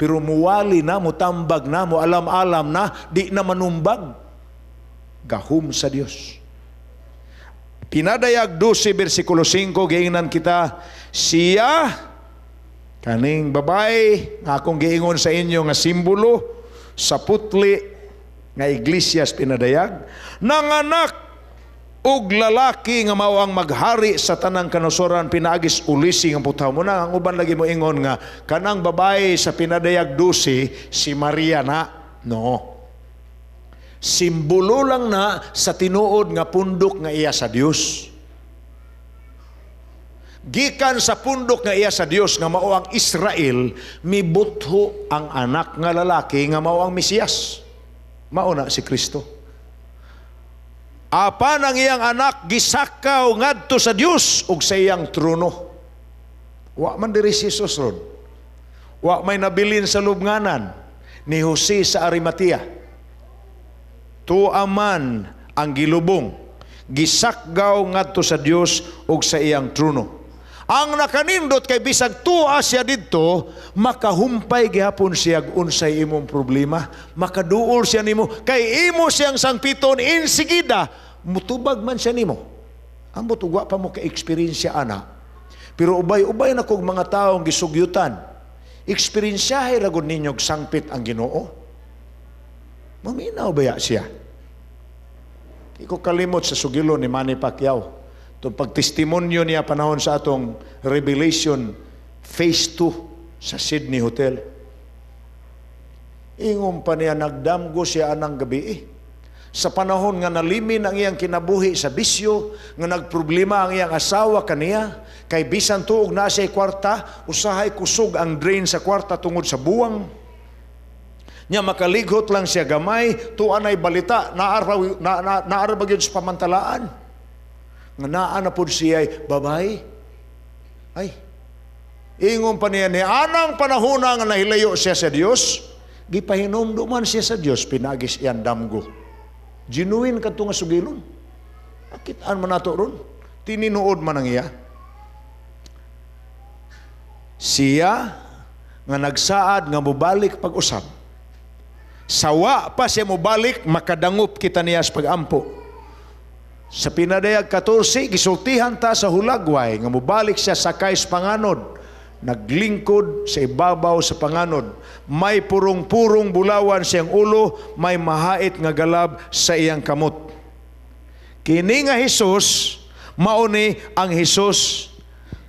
Pero muwali na, mutambag na, mualam-alam na, di na manumbag. Gahom sa Dios. Pinadayag 12 versikulo 5, giingnan kita, siya, kaning babae, nga akong giingon sa inyo nga simbolo sa putli nga iglesia sa Pinadayag, nanganak og lalaki nga mao ang maghari sa tanang kanusoran pinaagis ulisi nga putaw. Mo na ang uban lagi mo ingon nga kanang babae sa Pinadayag 12 si Maria na. No. Simbolo lang na sa tinuod nga pundok nga iya sa Dios. Gikan sa pundok nga iya sa Dios nga mao ang Israel, mibutho ang anak nga lalaki nga mao ang Mesiyas. Mao na si Kristo. Apan ang iyang anak gisakaw ngadto sa Dios ug sa iyang trono. Wa man diri si Jesus ron. Wa may nabilin sa lubnganan ni Jose sa Arimatea. Tuwa man ang gilubong, gisakgaw ngadto sa Dios ug sa iyang trono. Ang nakanindot kay bisag tuwa siya didto, makahumpay gihapon siya unsay imong problema, makaduol siya nimo kay imo siyang sangpiton insigida, mutubag man siya nimo. Ambot ug wa pa mo ka-eksperyensya ana. Pero ubay-ubay na kog mga taong gisugyutan. Eksperensyahe ra gud ninyo og sangpit ang Ginoo. Maminaw baya siya? Di ko kalimot sa sugilo ni Manny Pacquiao. Itong pagtestimonyo niya panahon sa atong Revelation Phase 2 sa Sydney Hotel. Ingon pa niya, nagdamgo siya anang gabi eh. Sa panahon nga nalimin ang iyang kinabuhi sa bisyo, nga nagproblema ang iyang asawa kaniya, kay bisan tuog na siya kwarta, usahay kusog ang drain sa kwarta tungod sa buwang. Nya makalighot lang siya gamay, tuan ay balita, naara ba gyud sa pamantalaan? Nga naa na pud siya babay. Ay, ingon pa niya ni anang panahona nga nahilayo siya sa Dios, gipahinumduman siya sa Dios pinagis iyang damgo. Genuine kadto nga sugilon. Akitaan man nato ron. Tininuod man ang iya. Siya nga nagsaad nga mobalik pag-usab. Sawa pa siya mobalik, makadangop kita niya sa pag-ampo. Sa Pinadayag 14, gisultihan ta sa hulagway nga mobalik siya sakay sa panganod. Naglingkod sa ibabaw sa panganod. May purong-purong bulawan siyang ulo, may mahait nga galab sa iyang kamot. Kini nga Hesus, mao ni ang Hesus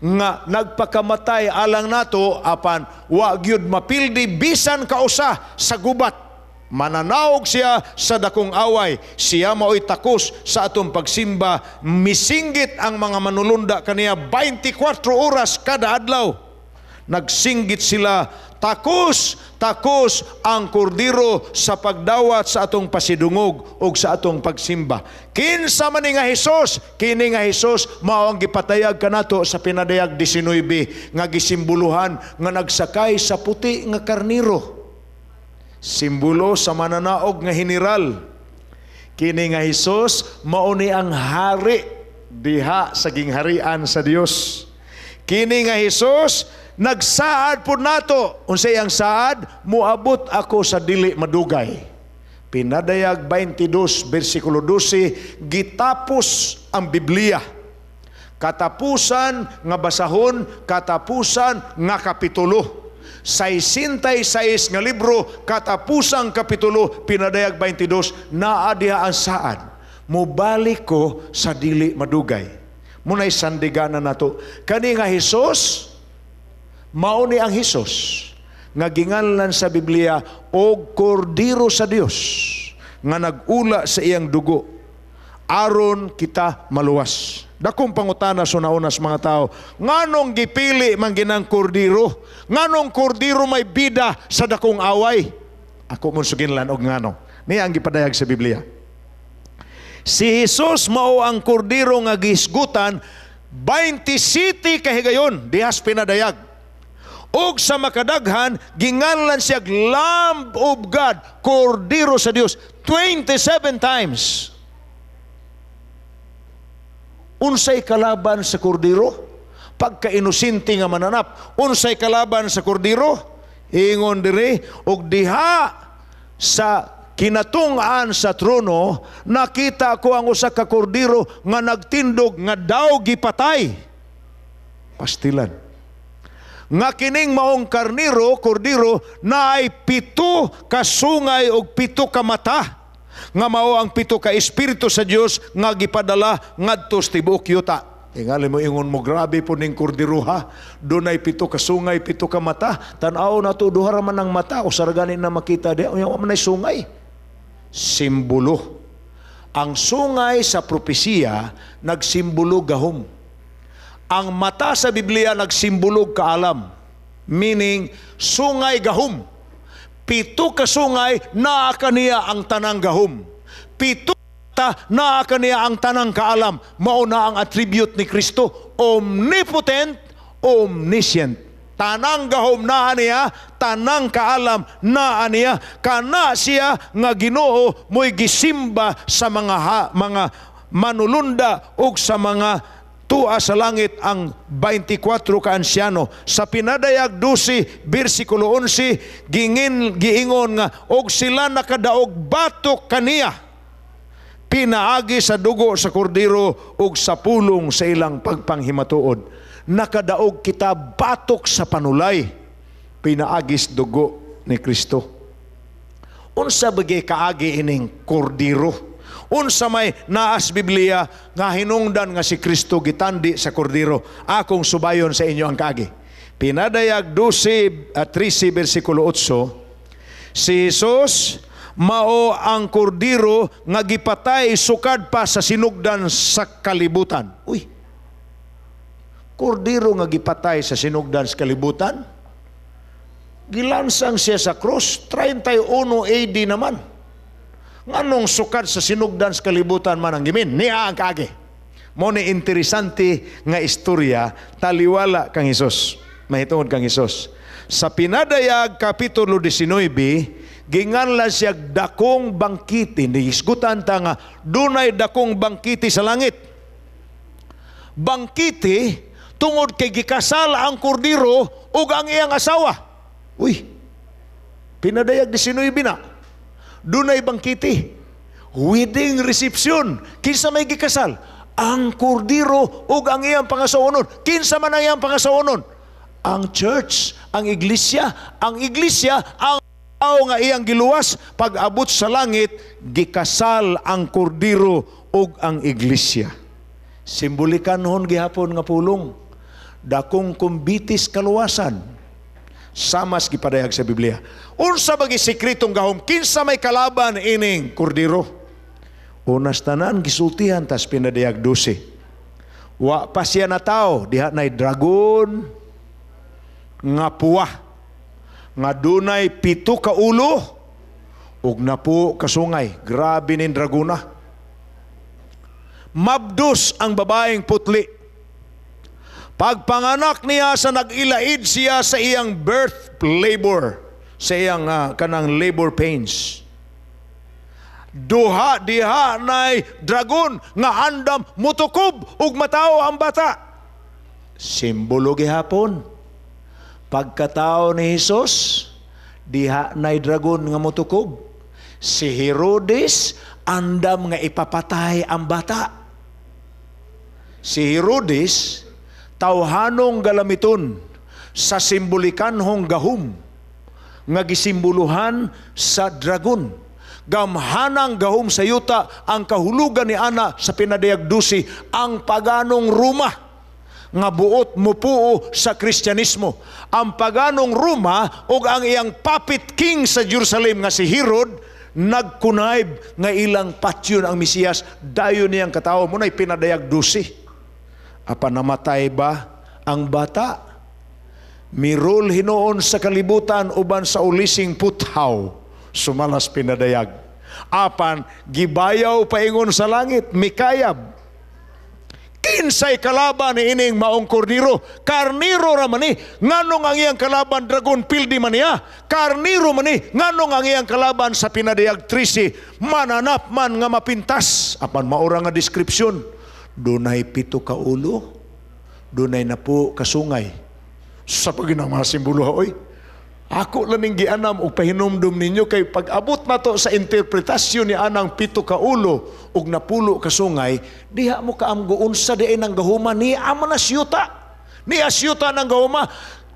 nga nagpakamatay alang nato apan wa gyud mapildi bisan kausa sa gubat. Mananaog siya sa dakong away. Siya mao'y takos sa atong pagsimba. Misinggit ang mga manulunda kaniya 24 oras kada adlaw. Nagsinggit sila, "Takos, takos ang kordero sa pagdawat sa atong pasidungog ug sa atong pagsimba." Kinsa man ni nga Hesus? Kini nga Hesus mao ang gipatayag kanato sa Pinadayag 19 nga gisimboluhan nga nagsakay sa puti nga karniro. Simbolo sa mananaog nga general. Kini nga Hesus mao ni ang hari diha sa gingharian sa Dios. Kini nga Hesus nagsaad pud nato. Unsay ang saad? "Muabot ako sa dili madugay." Pinadayag 22 versikulo 12, gitapos ang Biblia. Katapusan nga basahon, katapusan nga kapitulo. 66 nga libro, katapusang kapitulo, Pinadayag 22, naa diha ang saad. "Mubalik ko sa dili madugay." Muna'y sandiganan nato. Kani nga Hesus, mao ni ang Hesus nga ginganlan sa Biblia og kordiro sa Dios nga nag-ula sa iyang dugo aron kita maluwas. Dakong pangutana sa una sa mga tao, nganong gipili man ginang kordiro? Nganong kordiro may bida sa dakong away? Ako mon suginlan og ngano. Niya ang gipadayag sa Biblia. Si Jesus mao ang kordiro nga gihisgutan 27 kahigayon dihas Pinadayag. Og sa makadaghan ginganlan siya Lamb of God, kordiro sa Dios, 27 times. Unsay kalaban sa kordiro? Pagka-inosente nga mananap, unsay kalaban sa kordiro? Ingon diri, og diha sa kinatung-an sa trono nakita ko ang usa ka kordero nga nagtindog nga daw gipatay. Pastilan. Nga kining maong karniro, kordero, naay 7 ka sungay og 7 ka mata nga mao ang 7 ka espiritu sa Dios nga gipadala ngadto sa tibuok yuta. Tingali mo ingon mo, grabe po ning kordero ha. Dunay 7 ka sungay, 7 ka mata. Tan-aw na to, duha ra man ang mata. Usa ra gani na makita di. Unya, wa man ay sungay. Simbolo. Ang sungay sa propesiya nagsimbolo gahom. Ang mata sa Biblia nagsimbolo kaalam. Meaning, sungay gahom. 7 ka sungay, naa kaniya ang tanang gahom. 7 ta naa kaniya ang tanang kaalam. Mao na ang attribute ni Kristo, omnipotent, omniscient. Tanang gahom naa niya, tanang kaalam naa niya. Kana siya nga Ginoo mo'y gisimba sa mga manulunda ug sa mga tua sa langit, ang 24 ka ansyano. Sa Pinadayag 12 bersikulo 11, gingin giingon nga og sila nakadaog batok kaniya pinaagi sa dugo sa kordero ug sa pulong sa ilang pagpanghimatuod. Nakadaog kita batok sa panulay pinaagi sa dugo ni Kristo. Unsa bagay kaagi ining kordero? Unsa may naas Biblia nga hinungdan nga si Kristo gitandi sa kordero? Akong subayon sa inyo ang kaagi. Pinadayag 12 at 13 bersikulo 8, si Jesus mao ang kordero nga gipatay sukad pa sa sinugdan sa kalibutan. Uy, kordero nga gipatay sa sinugdan sa kalibutan? Gilansang siya sa krus, 31 AD naman. Nganong sukad sa sinugdan sa kalibutan man ang gimin? Niya ang kaagi. Mo ni interesante nga istorya taliwala kang Hesus. Mahitungod kang Hesus. Sa Pinadayag Kapitulo 19, ginganlan siya dakong bangkiti. Nihisgutan ta nga dunay dakong bangkiti sa langit. Bangkiti tungod kay gikasal ang kordero ug ang iyang asawa. Uy, Pinadayag 19 na. Dunay bangkiti. Wedding reception. Kinsa may gikasal? Ang kordero ug ang iyang pangasawonon. Kinsa man ang iyang pangasawonon? Ang church, ang iglesia, ang iglesia, ang tao nga iyang giluwas. Pag abot sa langit, gikasal ang kordero ug ang iglesia. Simbolikanhon gihapon nga pulong. Dakong kumbitis kaluwasan. Samas gipadayag sa Biblia. Unsa ba sekretong gahom? Kinsa may kalaban ining kordero? Unas tanan gisultihan tas Pinadayag 12. Wa pa siya natawo, diha nay dragon nga puwa nga dunay 7 ka ulo ug 10 ka sungay. Grabe nin dragona. Mabdos ang babaeng putli. Pagpanganak niya sa nag-ilaid siya sa iyang birth labor, sa iyang kanang labor pains. Duha diha nay dragon nga andam mutukob ug matawo ang bata. Simbolo gihapon. Pagkatao ni Hesus, diha nay dragon nga mutukob. Si Herodes andam nga ipapatay ang bata. Si Herodes tawhanong galamiton sa simbolikanhong gahum nga gisimboluhan sa dragon. Gamhanang gahom sa yuta ang kahulugan ni ana sa Pinadayag 12, ang paganong Roma nga buot mupuo sa Kristyanismo. Ang paganong Roma ug ang iyang puppet king sa Jerusalem nga si Herod nagkunayb nga ilang patyon ang Mesiyas dayon niyang katawo mo na'y Pinadayag 12. Apan namatay ba ang bata? Mirul hinuon sa kalibutan uban sa ulising puthaw, sumalas Pinadayag. Apan gibayaw paingon sa langit, mikayab. Kinsay kalaban ni ining maong kordero? Karniro ra man ni. Nganong ang iyang kalaban dragon pildi man niya? Karniro man ni. Nganong ang iyang kalaban sa Pinadayag 13 mananap man nga mapintas? Apan maura nga description. Dunay 7 ka ulo, dunay 10 ka sungay. Sa paginang mga simbolo ha, oy. Ako lang ning gianam og pahinumdum ninyo kay pag-abot nato sa interpretasyon ni anang pito ka ulo ug napulo ka sungay, diha mo kaamgo unsa diay nang gahuma ni ama na siyuta. Ni asyuta nang gahuma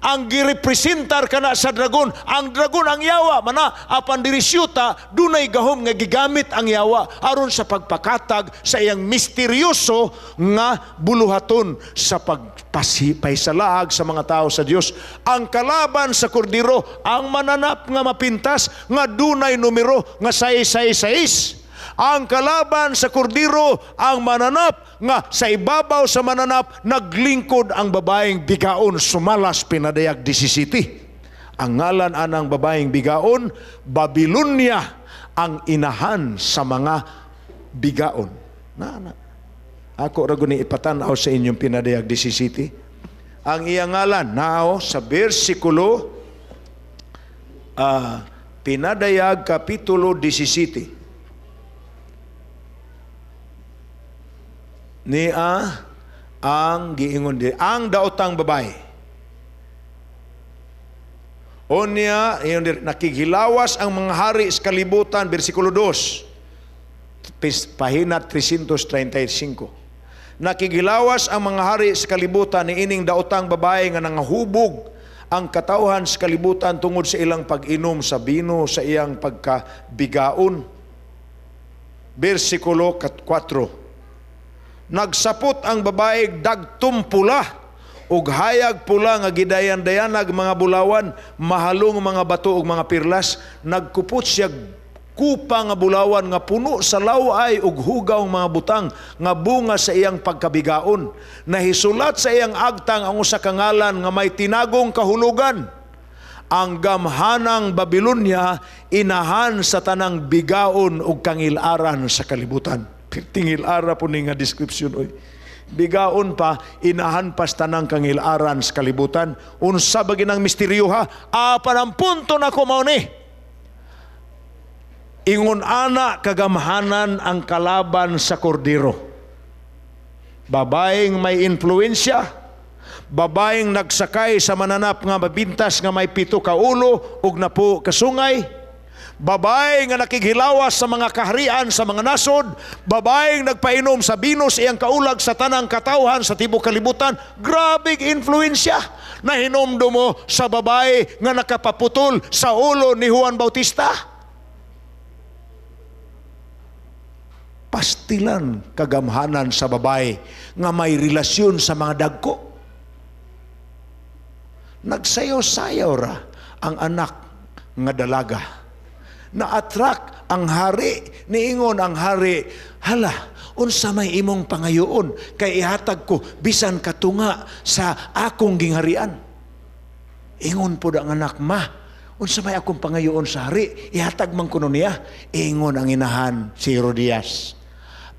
ang girepresentar kana sa dragon. Ang dragon ang yawa mana, apan diri siyuta dunay gahom nga gigamit ang yawa aron sa pagpakatag sa iyang misteryoso nga buluhaton sa pagpasipay sa mga tao sa Dios. Ang kalaban sa kordero ang mananap nga mapintas nga dunay numero nga 666. Ang kalaban sa kordero ang mananap nga sa ibabaw sa mananap naglingkod ang babaeng bigaon sumalas Pinadayag 17. Ang ngalan anang babaeng bigaon, Babylonia, ang inahan sa mga bigaon. Na, na. Ako ra guni ipatan-aw sa inyong Pinadayag 17. Ang iyang ngalan nao sa bersikulo Pinadayag kapitulo 17. Niya ang giingon di ang daotang babae. Unya, ingon diri, nakighilawas ang mga hari sa kalibutan, bersikulo 2, pahina 335. Nakighilawas ang mga hari sa kalibutan ni ining daotang babae nga nangahubog ang katawhan sa kalibutan tungod sa ilang pag-inom sa bino sa iyang pagkabigaon. Bersikulo 4. Nagsapot ang babae dagtum pula ug hayag pula nga gidayan-dayanag mga bulawan, mahalong mga bato ug mga pirlas. Nagkupot siya kupa nga bulawan nga puno sa laway ug hugaw mga butang nga bunga sa iyang pagkabigaon. Nahisulat sa iyang agtang ang usa ka ngalan nga may tinagong kahulugan: ang gamhanang Babylonia, inahan sa tanang bigaon ug kangilaran sa kalibutan. Tingil-ara po ni nga description oy. Bigaon pa, inahan pa sa tanang kangilaran sa kalibutan. Unsa ba ginang misteryo ha? Apan ang punto na ko mao ni. Ingon ana kagamhanan ang kalaban sa kordero. Babaeng may influensya, babaeng nagsakay sa mananap nga mabintas nga may 7 ka ulo ug 10 ka sungay, babae nga nakighilawas sa mga kaharian sa mga nasod, babaeng nagpainom sa bino sa iyang kaulag sa tanang katawhan sa tibuok kalibutan. Grabeng influensya. Nahinomdom mo sa babae nga nakapaputol sa ulo ni Juan Bautista. Pastilan kagamhanan sa babae nga may relasyon sa mga dagko. Nagsayaw-sayaw ra ang anak nga dalaga. Na-attract ang hari. Niingon ang hari, hala, unsa may imong pangayoon kay ihatag ko bisan katunga sa akong gingharian. Ingon pod ang anak, ma, unsa may akong pangayoon sa hari, ihatag man kuno niya. Ingon ang inahan si Herodias,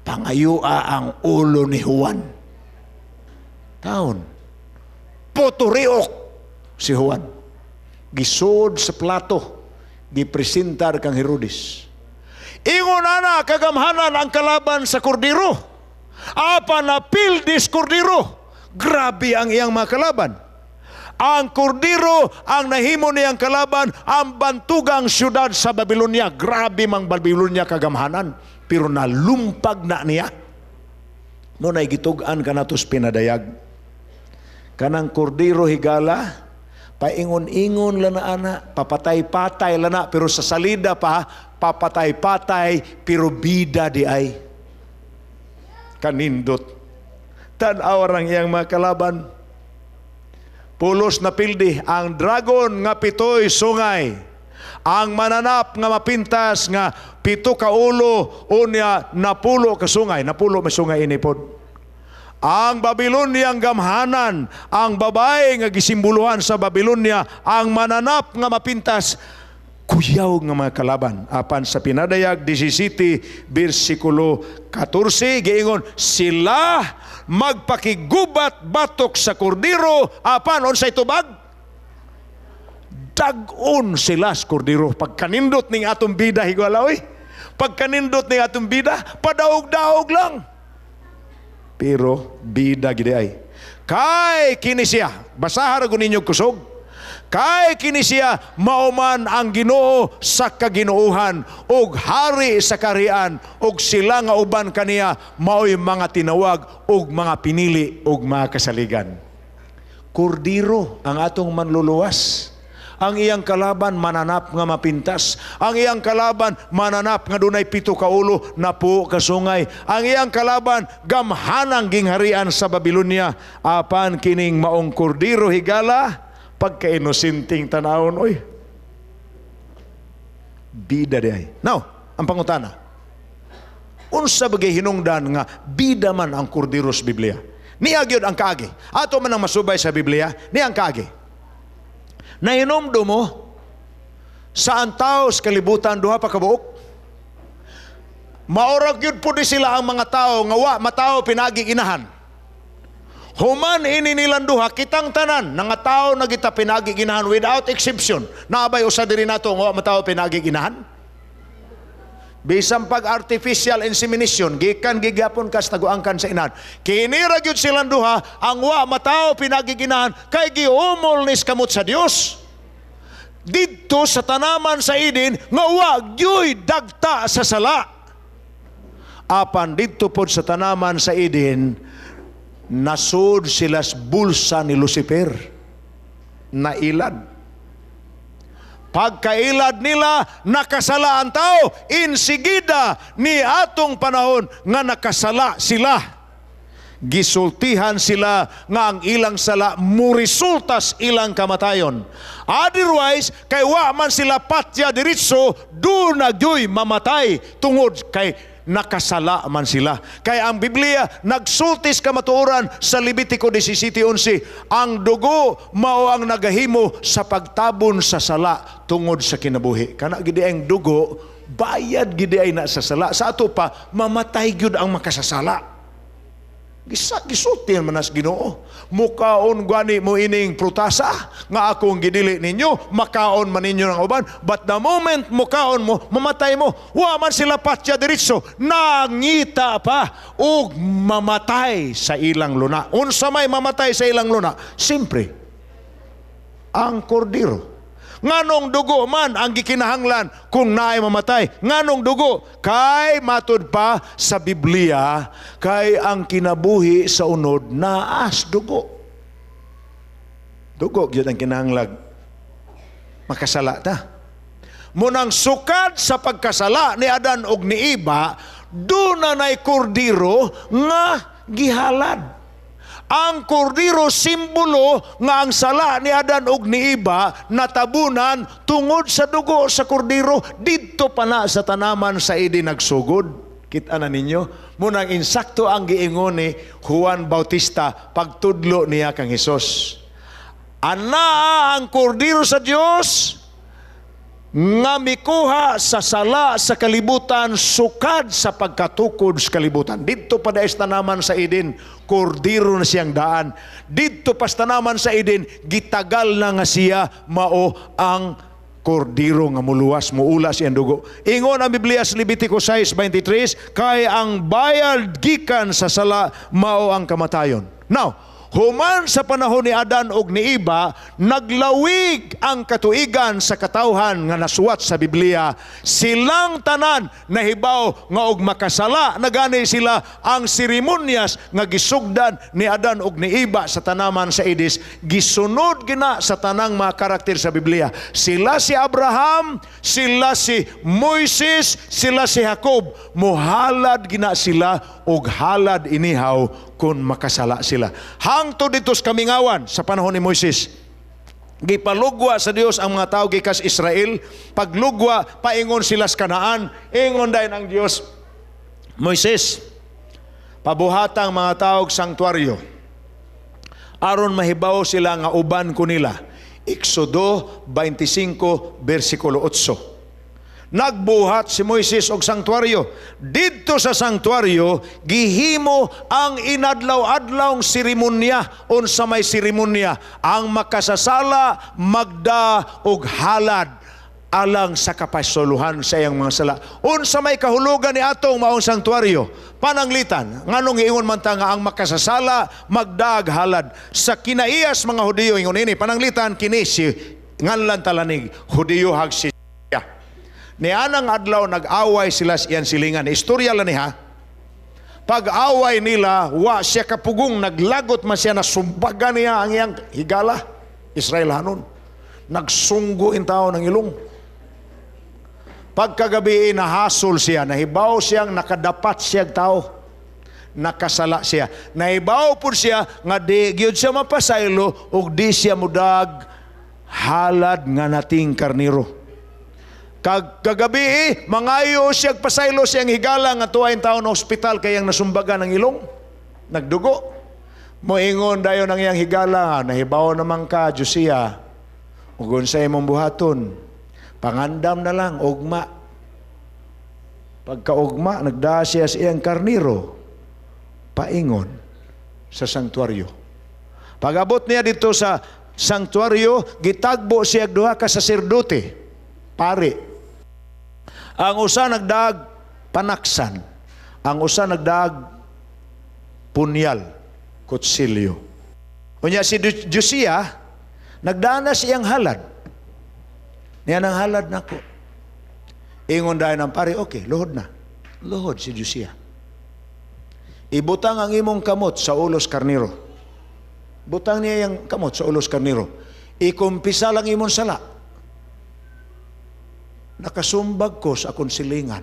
pangayoa ang ulo ni Juan. Taon, poturiok si Juan. Gisod sa plato, gipresentar kang Herodes. Ingon ana kagamhanan ang kalaban sa kordero. Apan napildis kordero. Grabe ang iyang mga kalaban. Ang kordero ang nahimo niyang kalaban ang bantugang siyudad sa Babylonia. Grabe mang Babylonia kagamhanan, pero nalumpag na niya. Mo nay gitug-an kanatos Pinadayag. Kanang kordero higala, paingon-ingon lang na ana, papatay-patay lang na, pero sa salida pa, papatay-patay, pero bida di ay. Kanindot. Tan-aw ang iyang mga kalaban. Pulos na pildi, ang dragon nga 7 sungay, ang mananap nga mapintas nga 7 ka ulo, unya 10 ka sungay, 10 may sungay inipod. Ang Babiloniang gamhanan, ang babae nga gisimboluhan sa Babylonia, ang mananap nga mapintas, kuyaw nga mga kalaban. Apan sa Pinadayag 17, bersikulo 14, giingon, sila magpakigubat batok sa kordero, apan unsay tubag? Dag-on sila sa kordero. Pagkanindot ning atong bida, higala oy. Pagkanindot ning atong bida, padaog-daog lang. Pero bida gid ay. Kay kini siya, basaha ra ninyo kusog. Kay kini siya mao man ang Ginoo sa kaginoohan ug hari sa kaharian, ug sila nga uban kaniya maoy mga tinawag ug mga pinili ug mga kasaligan. Kordiro ang atong manluluwas. Ang iyang kalaban mananap nga mapintas. Ang iyang kalaban mananap nga dunay 7 ka ulo, 10 ka sungay. Ang iyang kalaban gamhanang gingharian sa Babylonia. Apan kining maong kordiro higala, pagka-inosenting tanawon, oy. Bida di ay. Now, ang pangutana. Unsa bagay hinungdan nga bida man ang kordiro sa Biblia? Niya gyud ang kaagi. Ato man ang masubay sa Biblia, niya ang kaagi. Nahinomdom mo sa ang tao sa kalibutan 2 pa kabuok. Maorag gyud pud sila ang mga tao nga wa matao pinagi inahan. Human ini nilang duha, kitang tanan nga tao na kita pinagi ginahan without exception. Naabay usa diri nato nga wa matao pinagi ginahan? Bisan pag artificial insemination, gikan gigapon kas taguangkan sa inahan. Kini ra gyud silang duha ang wa matao pinagi ginahan kay giumol nis kamot sa Dios. Didto sa tanaman sa Eden nga wa gyuy dagta sa sala. Apan didto pod sa tanaman sa Eden, nasud sila sa bulsa ni Lucifer. Nailad. Pagkailad nila, nakasala ang tao. Insigida ni atong panahon nga nakasala sila. Gisultihan sila nga ang ilang sala muresultas ilang kamatayon. Otherwise, kay wa man sila patya diretso, do na gyuy mamatay tungod kay nakasala man sila. Kay ang Biblia nagsultis kamatuoran sa Levitico 17:11, ang dugo mao ang nagahimo sa pagtabon sa sala tungod sa kinabuhi. Kana gidi ang dugo, bayad gidi ay na sa sala. Sa ato pa, mamatay gyud ang makasasala. Gisulti man nas Ginoo. Mukaon gani mo ining prutasa nga akong gidili ninyo, makaon man ninyo ng uban, but the moment mukaon mo, mamatay mo. Wa man sila patya diretso, nangita pa og mamatay sa ilang luna. Unsa may mamatay sa ilang luna? Siyempre, ang kordiro. Nganong dugo man ang gikinahanglan kung naay mamatay? Nganong dugo? Kay matud pa sa Biblia, kay ang kinabuhi sa unod naas dugo. Dugo gyud ang kinahanglag makasala ta. Munang sukad sa pagkasala ni Adan og ni Eva, duna nay kordiro nga gihalad. Ang kordiro simbolo nga ang sala ni Adan og ni Eva natabunan tungod sa dugo sa kordiro didto pa na sa tanaman sa Eden nagsugod. Kita na ninyo, munang insakto ang giingon ni Juan Bautista pagtudlo niya kang Hesus. Anaa ang kordiro sa Dios nga mikuha sa sala sa kalibutan sukad sa pagkatukod sa kalibutan. Didto pa dahil sa tanaman sa Eden, kordiro na siyang daan. Didto pa sa tanaman sa Eden, gitagal na nga siya mao ang kordiro nga muluwas, muula siyang dugo. Ingon ang Biblia sa Levitico 6:23, kay ang bayad gikan sa sala mao ang kamatayon. Now, human sa panahon ni Adan og ni Eva, naglawig ang katuigan sa katawhan nga nasuwat sa Biblia. Silang tanan nahibaw nga og makasala na gani sila, ang seremonyas nga gisugdan ni Adan og ni Eva sa tanaman sa Eden, gisunod gina sa tanang mga karakter sa Biblia. Sila si Abraham, sila si Moises, sila si Jacob, muhalad gina sila og halad inihaw kung makasala sila. Hangtod dito sa kamingawan sa panahon ni Moises, gipalugwa sa Dios ang mga tao gikas Israel. Paglugwa, paingon sila sa Kanaan. Ingon dayon ang Dios, "Moises, pabuhatang mga tao og sanktuaryo aron mahibaw sila nga uban ko nila." Exodo 25 versikulo 8. Nagbuhat si Moises og sanktuaryo. Didto sa sanktuaryo, gihimo ang inadlaw-adlawng seremonya. Unsa may seremonya? Ang makasasala magda og halad alang sa kapasuluhan sa iyang mga sala. Unsa may kahulugan ni atong maong sanktuaryo? Pananglitan, nganong giingon man ta nga ang makasasala magdag halad? Sa kinaiyas mga Hudiyo, ingon ini, pananglitan kini si Nganlan talanig, Hudiyo hag siya. Nianang adlaw, nag-away sila sa iyang silingan. Istorya lang ni ha. Pag-away nila, wa siya kapugong, naglagot man siya, nasumbagan niya ang iyang higala. Israelhanon. Nagsunggo in tao ng ilong. Pagkagabi, nahasol siya, nahibaw siyang nakadapat siya tao. Nakasala siya. Nahibaw po siya nga di gyud siya mapasaylo ug di siya mudag halad nga nating karniro. Kag kagabi, mangayo siya pasaylo siyang higala nga tuwain taon na ospital kay ang nasumbagan ng ilong. Nagdugo. Moingon dayon ang iyang higala, "Nahibaw naman ka, Josiah. Ug unsay imong buhaton? Pangandam na lang, ugma." Pagkaugma, nagdaa siya sa iyang karniro, paingon sa sanktuaryo. Pag-abot niya dito sa sanktuaryo, gitagbo siya duha ka saserdote, pari. Ang usa nagdaag panaksan, ang usa nagdaag punyal, kutsilyo. Unya si Josiah, nagdana siyang halad. Niya nang halad nako. Ingon dayon ang pari, "Okay, luhod na." Luhod si Josiah. "Ibutang ang imong kamot sa ulos karniro." Butang niya yung kamot sa ulos karniro. "Ikumpisa lang imong sala. Nakasumbag ko sa akong silingan.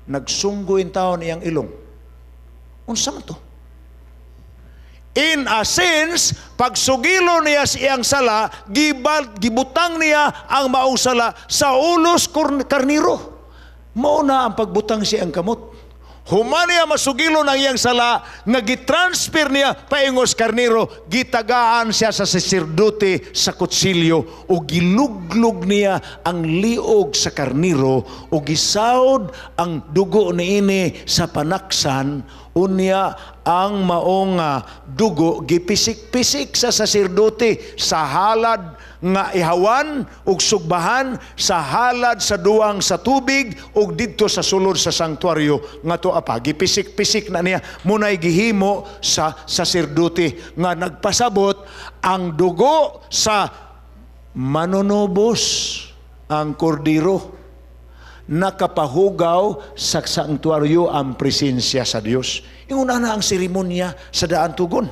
Nagsunggo in taon iyang ilong. Unsa man to?" In a sense, pagsugilo niya sa iyang sala, gibal, gibutang niya ang maong sala sa ulos karniro. Mao na ang pagbutang siyang kamot. Human niya masugilo ng iyang sala, nga gitransfer niya paingos karniro, gitagaan siya sa saserdote sa kutsilyo, o giluglog niya ang liog sa karniro, o gisawd ang dugo niini sa panaksan. Unya ang maong dugo gipisik-pisik sa saserdote sa halad nga ihawan ug sugbahan, sa halad sa duwang sa tubig, ug didto sa sulod sa sanktuaryo nga tuwa pa gipisik-pisik na niya. Munay gihimo sa saserdote nga nagpasabot ang dugo sa manunubos, ang kordiro, nakapahugaw sa sanktuaryo ang presensya sa Dios. Inguna na ang seremonya sa daan tugon.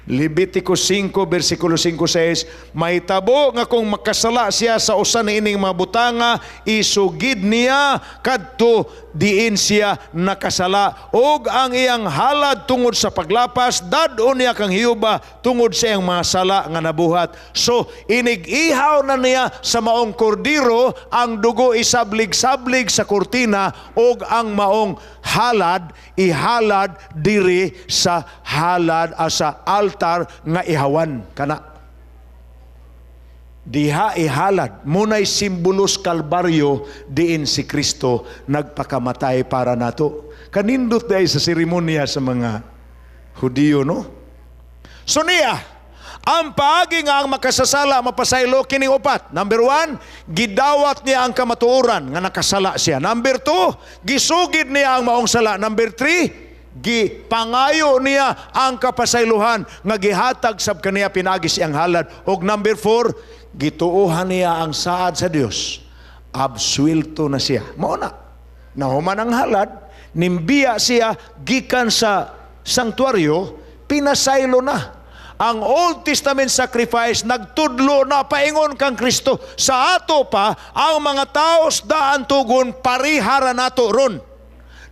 Levitico 5, versikulo 5-6, mahitabo nga kung makasala siya sa usa niining mga butanga, isugid niya kadto diin siya nakasala. Og ang iyang halad tungod sa paglapas, dad-on niya kang Jehova tungod sa iyang mga sala nga nabuhat. So, inig-ihaw na niya sa maong kordiro, ang dugo isablig-sablig sa kurtina, og ang maong halad ihalad diri sa halad sa altar nga ihawan kana diha ihalad. Munay simbolos Kalbaryo diin si Kristo nagpakamatay para nato. Kanindot dahil sa seremonya sa mga Hudiyo, no? So niya ang paagi nga ang makasasala mapasaylo, kining upat. Number 1, gidawat niya ang kamatuoran nga nakasala siya. Number 2, gisugid niya ang maong sala. Number 3, gipangayo niya ang kapasaylohan nga gihatag sab kaniya pinaagi siyang halad. Og number 4, gituohan niya ang saad sa Dios. Absuelto na siya. Mao na. Nahuman ang halad, nimbiya siya gikan sa sanktuaryo, pinasaylo na. Ang Old Testament sacrifice nagtudlo na paingon kang Kristo. Sa ato pa, ang mga taos daan tugon parihara nato ron.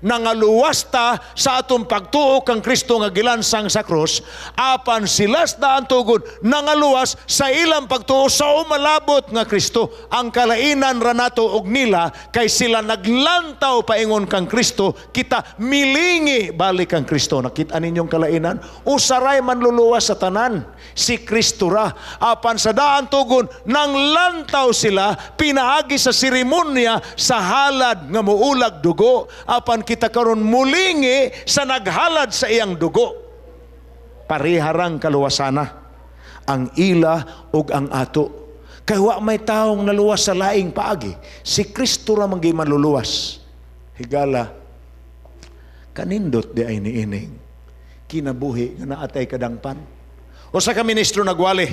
Nangaluwas ta sa atong pagtuo kang Kristo nga gilansang sa krus, apan sila sa daan tugon nangaluwas sa ilang pagtuo sa umalabot nga Kristo. Ang kalainan ra nato og nila kay sila naglantaw paingon kang Kristo, kita milingi balik kang Kristo. Nakita ninyong kalainan? Usaray manluluwas sa tanan, si Kristo ra. Apan sa daan tugon nanglantaw sila pinaagi sa seremonya sa halad nga muulag dugo, apan kita karon mulingi sa naghalad sa iyang dugo. Pariharang kaluwasana ang ila ug ang ato. Kay wa may taong naluwas sa laing paagi. Si Kristo ra man manluluwas. Higala, kanindot di ay niining kinabuhi nga naatay kadangpan. Usa ka ministro nagwali.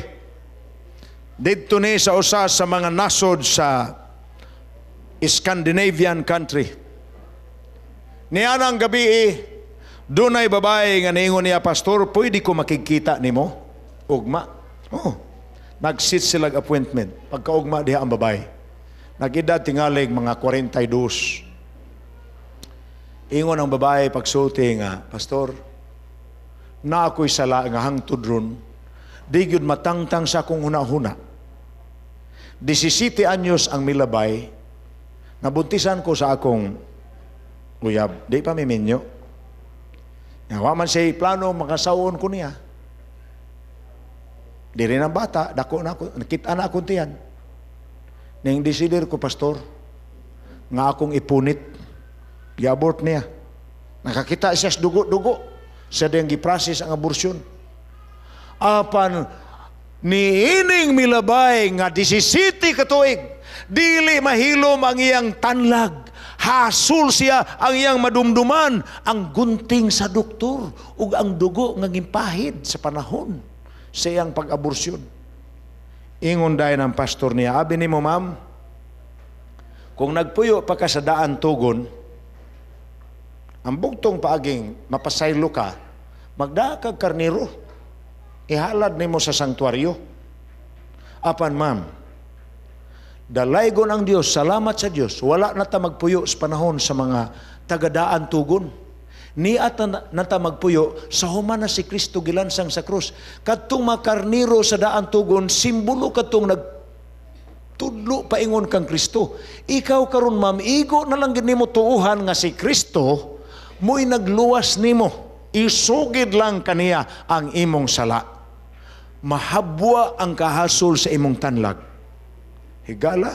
Didto ni sa usa sa mga nasod sa Scandinavian country. Nianang gabi, dunay babae nga niingon niya, "Pastor, pwede ko makikita nimo ugma?" Oh. Nag-sit sila appointment. Pagkaugma diha ang babae, nag-edad tingalig mga 42. Ingon ang babae pagsulti nga, "Pastor, na ako'y sala nga hangtod ron, di gyud matangtang sa akong hunahuna. 17 anyos ang milabay, nabuntisan ko sa akong uyab. Di pa miminyo. Nga, wa man siya plano makasawon ko niya. Di rin ang bata, dako na ako, nakita na akong tiyan. Ning desidir ko, Pastor, nga akong ipunit, gi-abort niya. Nakakita siya sa dugo-dugo. Siya din gi-process ang abortion. Apan niining milabay nga 17 ka tuig, dili mahilom ang iyang tanlag. Hasol siya ang iyang madumduman, ang gunting sa doktor ug ang dugo nga gimpahid sa panahon sa iyang pag-aborsyon. Ingon dayon ang pastor niya, "Abi nimo, ma'am, kung nagpuyo pa ka sa daan tugon, ang bugtong paaging mapasaylo ka, magdaa kag karniro, ihalad nimo sa sanktuaryo. Apan ma'am, dalaygon ang Dios, salamat sa Dios, wala na ta magpuyo sa panahon sa mga tagadaan tugon. Niya ta na ta magpuyo sa human na si Kristo gilansang sa krus. Kadtong mga karniro sa daan tugon, simbolo kadtong nag tudlo paingon kang Kristo. Ikaw karon, ma'am, igo na lang gid nimo tuuhan nga si Kristo mo'y nagluwas nimo. Isugid lang kaniya ang imong sala. Mahabwa ang kahasol sa imong tanlag." Higala,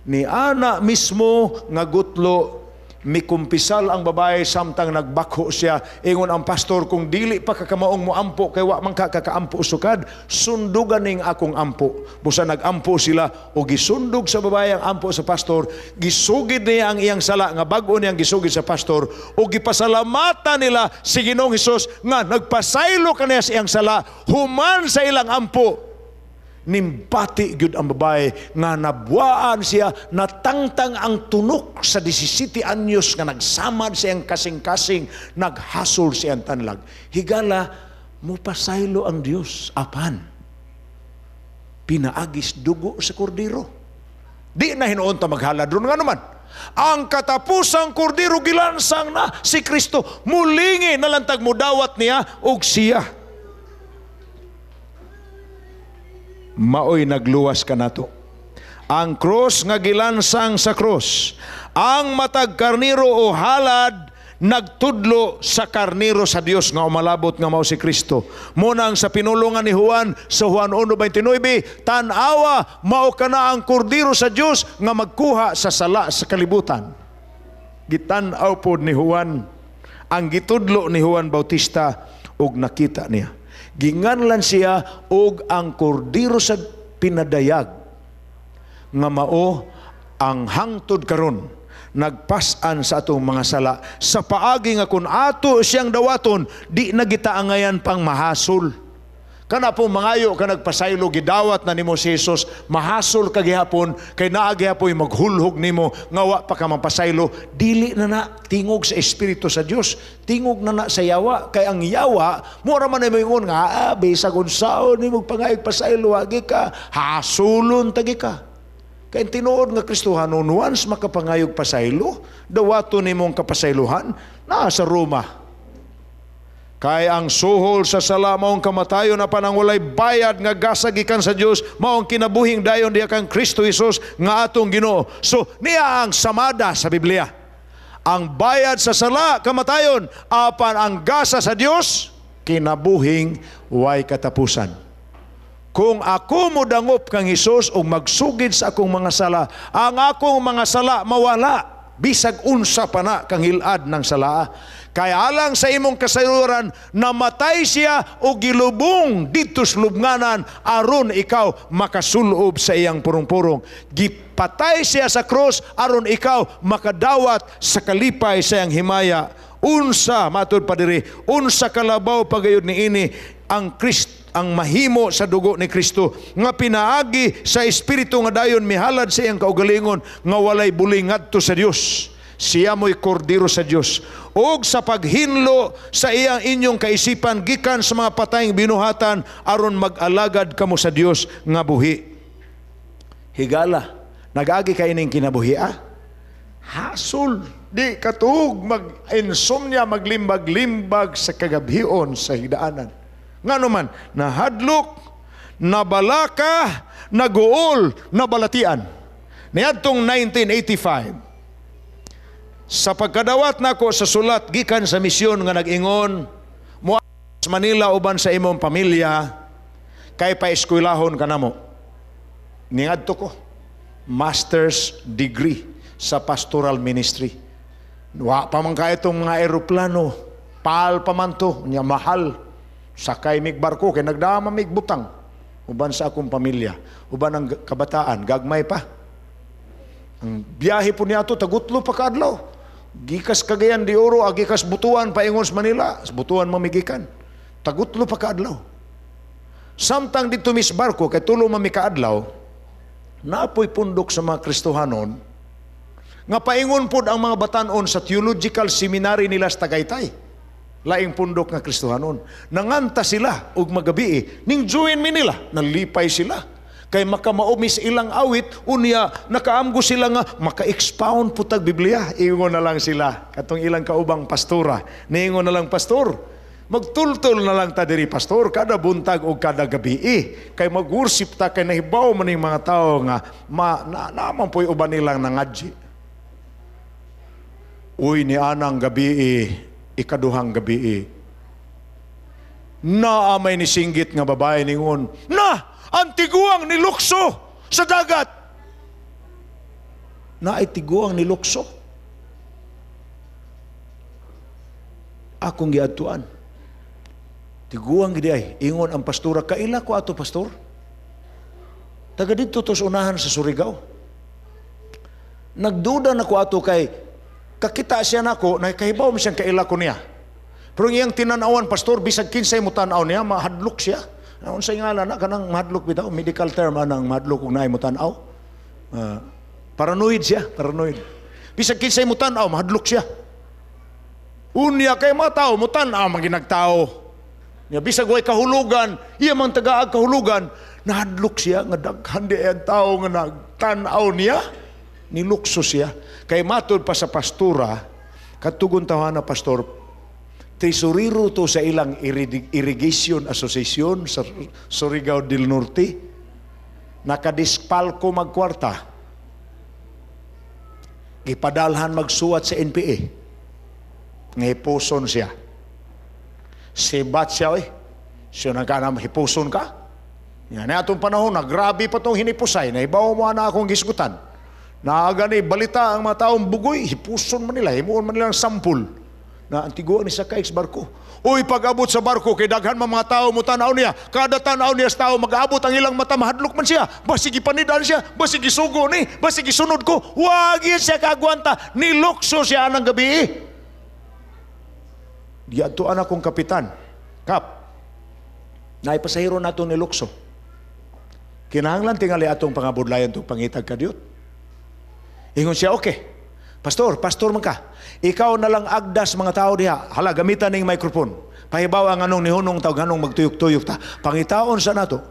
ni ana mismo nga gutlo, mikumpisal ang babae samtang nagbakho siya. Ingon ang pastor, "Kung dili pa kakamaong mo ampo kay wa man ka kakaampo sukad, sundugan ning akong ampo." Busa nagampo sila o gisundog sa babae ang ampo sa pastor. Gisugid niya ang iyang sala nga bag-o niyang gisugid sa pastor o gipasalamatan nila si Ginoong Hesus nga nagpasaylo kaniya sa iyang sala human sa ilang ampo. Nimbati gyud ang babae nga nabuaan siya, natangtang ang tunok sa 17 anyos nga nagsamad sa iyang kasing-kasing, naghasol sa iyang tanlag. Higala, mupasaylo ang Dios apan pinaagis dugo sa kordero. Di na hinuon ta maghalad ron nga naman. Ang katapusang kordero gilansang na, si Kristo. Mulingi nalantag mo dawat niya og siya maoy nagluwas kanato. Ang krus nga gilansang sa krus, ang matag karniro o halad nagtudlo sa karniro sa Dios nga umalabot nga mao si Kristo. Munang sa pinulungan ni Juan sa Juan 1:29, "Tan-awa, mao kana ang kordero sa Dios nga magkuha sa sala sa kalibutan." Gitan-aw pod ni Juan ang gitudlo ni Juan Bautista ug nakita niya. Ginganlan siya og ang kordero sa pinadayag nga mao ang hangtod karon nagpas-an sa atong mga sala sa paagi nga kung ato siyang dawaton, di na kita angayan pang mahasol. Kana po mangayo ka nagpasaylo, gidawat na nimo si Jesus, mahasol ka gihapon kay naa gihapoy maghulhog nimo nga wa pa ka mapasaylo. Dili na na tingog sa Espiritu sa Dios, tingog na na sa yawa, kay ang yawa mura man nimo ingon nga bisag unsaon nimo pangayog pasaylo, agi ka hasulon tagi ka. Kay tinuod nga Kristohanon, once makapangayog pasaylo, dawaton nimong kapasaylohan naa sa Roma. Kay ang suhol sa sala maong kamatayon, apan ang walay bayad nga gasa gikan sa Dios maong kinabuhing dayon diha kang Kristo Hesus nga atong Ginoo. So niya ang samada sa Biblia. Ang bayad sa sala kamatayon, apan ang gasa sa Dios kinabuhing way katapusan. Kung ako modangop kang Hesus ug magsugid sa akong mga sala, ang akong mga sala mawala bisag unsa pa na kang hilad ng sala. Kay alang sa imong kasayuran, namatay siya o gilubong didto sa lubnganan aron ikaw makasulob sa iyang purong-purong. Gipatay siya sa krus aron ikaw makadawat sa kalipay sa iyang himaya. Unsa matud pa diri, unsa kalabaw pagayod niini ang Kristo. Ang mahimo sa dugo ni Kristo nga pinaagi sa Espiritu nga dayon mihalad sa iyang kaugalingon nga walay buli ngadto sa Dios. Siya mo'y kordero sa Dios. Og sa paghinlo sa iyang inyong kaisipan gikan sa mga patayng binuhatan aron mag-alagad kamo sa Dios nga buhi. Higala, nag-agi kay ining kinabuhi ah? Hasol, di katug mag-insomnia, maglimbag-limbag sa kagabhion sa higdaanan. Ngano man, nahadlok, nabalaka, naguol, nabalatian. Niadtong 1985, sa pagkadawat nako sa sulat gikan sa misyon nga nag-ingon, "Mo sa Manila uban sa imong pamilya kay paeskwelahon ka namo." Niadto ko, master's degree sa pastoral ministry. Wa pa man kay itong mga eroplano, PAL pa man to, nya mahal. Sakay mig barko kay nagdama mig butang uban sa akong pamilya, uban ang kabataan, gagmay pa. Ang biyahe po niya ato tagutlo pa kaadlaw. Gikas Cagayan de Oro, gikas Butuan paingon sa Manila, sa Butuan mamigikan. Tagutlo pa kaadlaw. Samtang dito mis barko kay tulo man mi kaadlaw, naapoy pundok sa mga Kristohanon nga paingon pod ang mga batanon sa theological seminary nila sa Tagaytay. Laing pundok nga Kristohanon. Nanganta sila og magabi ning join mi nila, nalipay sila. Kay makamaumis ilang awit, unya nakaamgo sila nga maka-expound po tag Biblia. Ingon na lang sila katong ilang kaubang pastora. Niingon na lang, "Pastor, magtultol na lang ta diri, pastor, kada buntag o kada gabi. Kay mag-worship ta kay nahibaw man ning mga tao nga ma, na, naman po'y uban nilang nangadji." Uy, ni anang gabi, ikaduhang gabi, naa may nisinggit nga babae ningon, "Na! Ang tiguang nilukso sa dagat!" Naay tiguang nilukso. Akong giadtuan. Tiguang gidi ay, ingon ang pastora, "Kaila ko ato, pastor?" Taga dito to sa unahan sa Surigao. Nagduda na ko ato kay kakita siya nako, nakahibaw mo siyang kaila ko niya. Pero ang iyang tinanawan, pastor, bisag kinsay mo tan-aw niya, mahadlok siya. Unsay ngalan na kanang mahadlok bitaw, medical term anang mahadlok kung naay mo tan-aw. Paranoid siya, paranoid. Bisag kinsay mo tan-aw, mahadlok siya. Unya kay mga tao mo tan-aw maginagtao. Nya bisag way kahulugan, iya man tagaag kahulugan, nahadlok siya nga daghan di ang tao nga nagtan-aw niya. Nilukso siya. Kay matud pa sa pastura, katugon tawana pastor, tesorero to sa ilang irrigation association sa Surigao del Norte. Nakadispalko magkwarta. Gipadalhan magsuwat sa NPA. Ngahipuson siya. Sibat siya, oy. Siya nagkanam, hipuson ka. Yan, atong panahon, na grabe pa itong hinipusay. Naibaw mo na akong gisgutan. Naagani, balita ang mga taong bugoy, hipuson man nila, himuon man nila ang sampul. Na antiguan ni sa sa barko. Uy, pag-abot sa barko, kay daghan man mga tao mo tanaw niya. Kada tanaw niya sa tao, mag-abot ang ilang mata, mahadlok man siya. Basig ipanidan siya, basig isugo ni, basig isunod ko. Wag yan siya kagwanta. Nilukso siya anang gabi. Diadtoan akong kapitan. "Kap, naipasahiro nato ni Lukso. Kinahanglan tingali atong pangabudlayan itong pangitag kadyot." Ingon siya, "Okay. Pastor, pastor man ka. Ikaw na lang agdas mga tao diha. Hala, gamitan ning microphone. Pahibaw ang anong nihunong tawag anong magtuyok-tuyok ta. Pangitaon sa nato."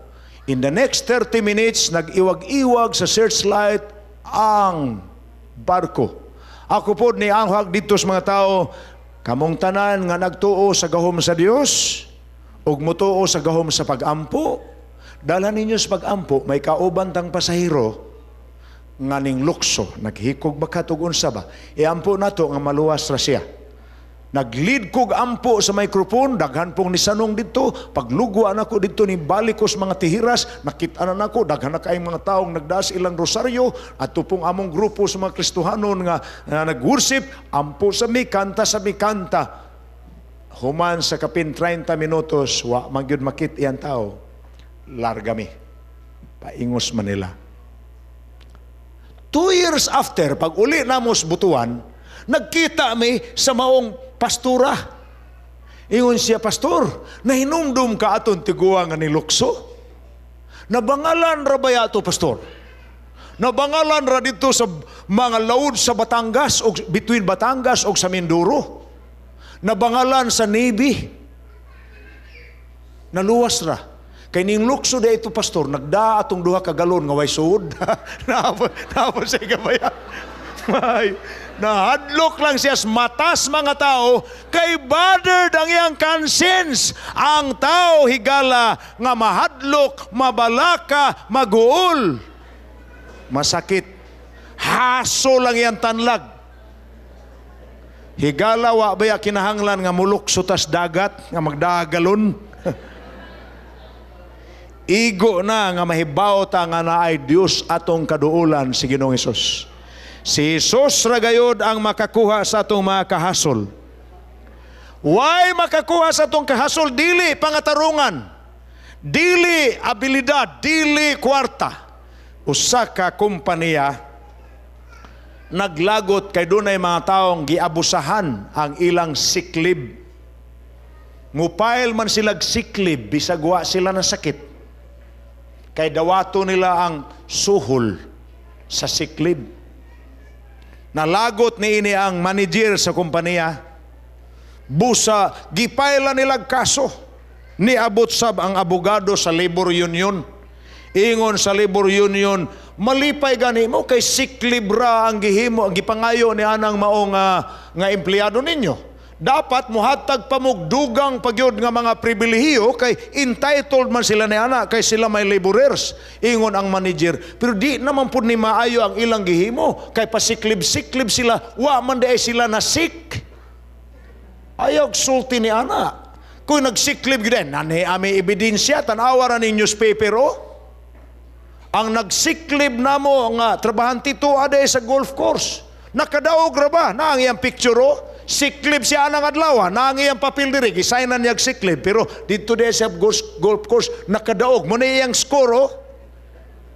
In the next 30 minutes, nag-iwag-iwag sa searchlight ang barko. Ako po ni anghag dito sa mga tao, "Kamong tanan nga nagtuo sa gahom sa Dios ug mutuo sa gahom sa pagampo, dala ninyo sa pagampo, may kauban tang pasahero nga ning lukso, naghikog ba katug unsa ba. Iampo nato nga maluwas ra siya." Nag-lead kog ampo sa microphone, daghan pong nisanong dito, paglugwa nako dito ni balik ko sa mga tihiras, nakita na nako, daghan na kayong mga taong nagdaas ilang rosaryo, at pong among grupo sa mga Kristohanon nga nag-worship, ampo sa mi, kanta sa mi, kanta. Human sa kapin 30 minutos, wa man gyud makit iyang tao, larga mi. Paingos Manila. 2 years after, pag uli namos Butuan, nagkita mi sa maong pastura. Ingon siya, "Pastor, nahinumdum ka aton tiguang nga nilukso? Nabangalan ra baya to, Pastor? Nabangalan ra dito sa mga laud sa Batangas o between Batangas o sa Mindoro. Nabangalan sa Navy. Naluwas ra. Kay ning lukso da ito, Pastor, nagdaa atong 2 ka galon nga way suod." Naapon siya kabaya. May, nahadlok lang siya sa matas mga tao kay bothered ang iyang conscience. Ang tao higala nga mahadlok, mabalaka, maguol. Masakit. Haso lang iyang tanlag. Higala wa baya kinahanglan nga mulukso tas dagat nga magdagalon? Igo na nga mahibaw ta nga naay Dios atong kaduolan, si Ginoong Hesus. Si Jesus ra gayod ang makakuha sa atong mga kahasol. Why makakuha sa atong kahasol? Dili pangatarungan. Dili abilidad, dili kwarta. Usa ka kompanya naglagot kay dunay mga taong giabusahan ang ilang sick leave. Mupile man silag sick leave bisag wa sila na sakit. Kay dawato nila ang suhol sa sick leave. Nalagot ni ini ang manager sa kompanya. Busa gipaila nilag kaso. Niabot sab ang abogado sa labor union. Ingon sa labor union, "Malipay gani mo kay sick leave ra ang gihimo, ang gipangayo ni anang maong nga empleyado ninyo. Dapat muhatag pa mog dugang pagyud nga mga pribilehiyo kay entitled man sila ni ana kay sila may laborers." Ingon ang manager, "Pero di naman pud ni maayo ang ilang gihimo kay pa-sick leave-sick leave sila, wa man diay sila na sick." Ayaw sulti ni ana. "Kung nag-sick leave gyud, nani ami ebidensya, tan-awa ra ning newspaper oh. Ang nag-sick leave namo nga trabahante to aday sa golf course. Nakadaog ra ba? Na ang iyang picture oh. Sick leave siya anang adlaw, na ang iyang papel diri, gisignan niya sick leave, pero dito di sa golf course nakadaog mo na iyang score oh."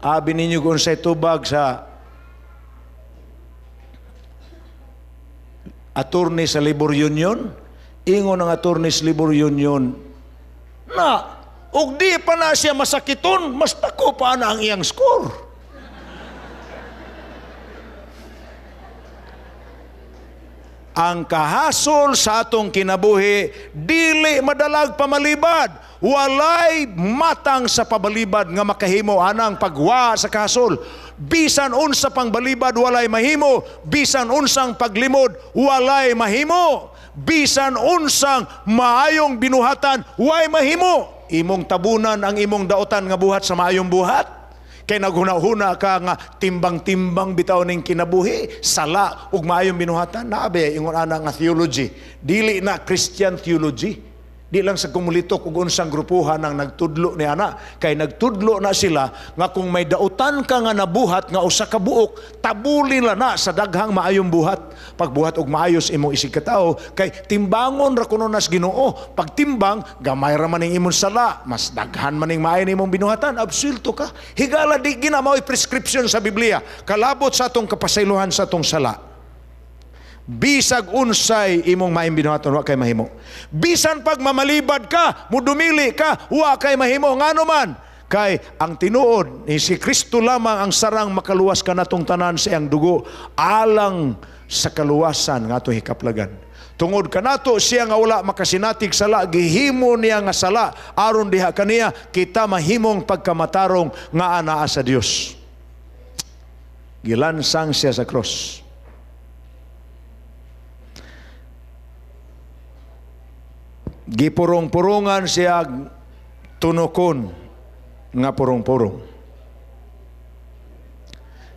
Abi ninyo kung unsay tubag sa attorney sa labor union? Ingon ang attorney sa labor union na ug di pa na siya masakiton, mas dako pa na ang iyang score. Ang kahasol sa atong kinabuhi dili madalag pamalibad. Walay matang sa pabalibad nga makahimo anang pagwa sa kahasol. Bisan unsa pang balibad, walay mahimo, bisan unsang paglimod, walay mahimo, bisan unsang maayong binuhatan, way mahimo. Imong tabunan ang imong daotan nga buhat sa maayong buhat. Kay naghuna-huna ka nga timbang-timbang bitaw ning kinabuhi, sala ug maayong binuhatan. Naabe ingon ana nga theology. Dili na Christian theology. Di lang sa kumulitok ug unsang grupuhan ang nagtudlo ni ana, kay nagtudlo na sila nga kung may dautan ka nga nabuhat nga usa ka buok, tabuli la na sa daghang maayong buhat. Pagbuhat og maayos imong isig katawo kay timbangon ra kuno nas Ginoo. Pagtimbang, gamay ra man ning imong sala, mas daghan man ning maayo nimong binuhatan, absulto ka. Higala di gina mao'y prescription sa Biblia kalabot sa atong kapasaylohan sa atong sala. Bisag unsay imong maayong binuhaton, wa kay mahimo. Bisan pag mamalibad ka, mudumili ka, wa kay mahimo. Ngano man? Kay ang tinuod ni si Kristo lamang ang sarang makaluwas kanatong tanan sa iyang dugo alang sa kaluwasan nga atong hikaplagan. Tungod kanato siya nga wala makasinatig sala, gihimo niya nga sala aron diha kaniya kita mahimong pagkamatarong nga anaa sa Dios. Gilansang siya sa cross. Gipurong-purungan siya, tunokon nga purong-purong.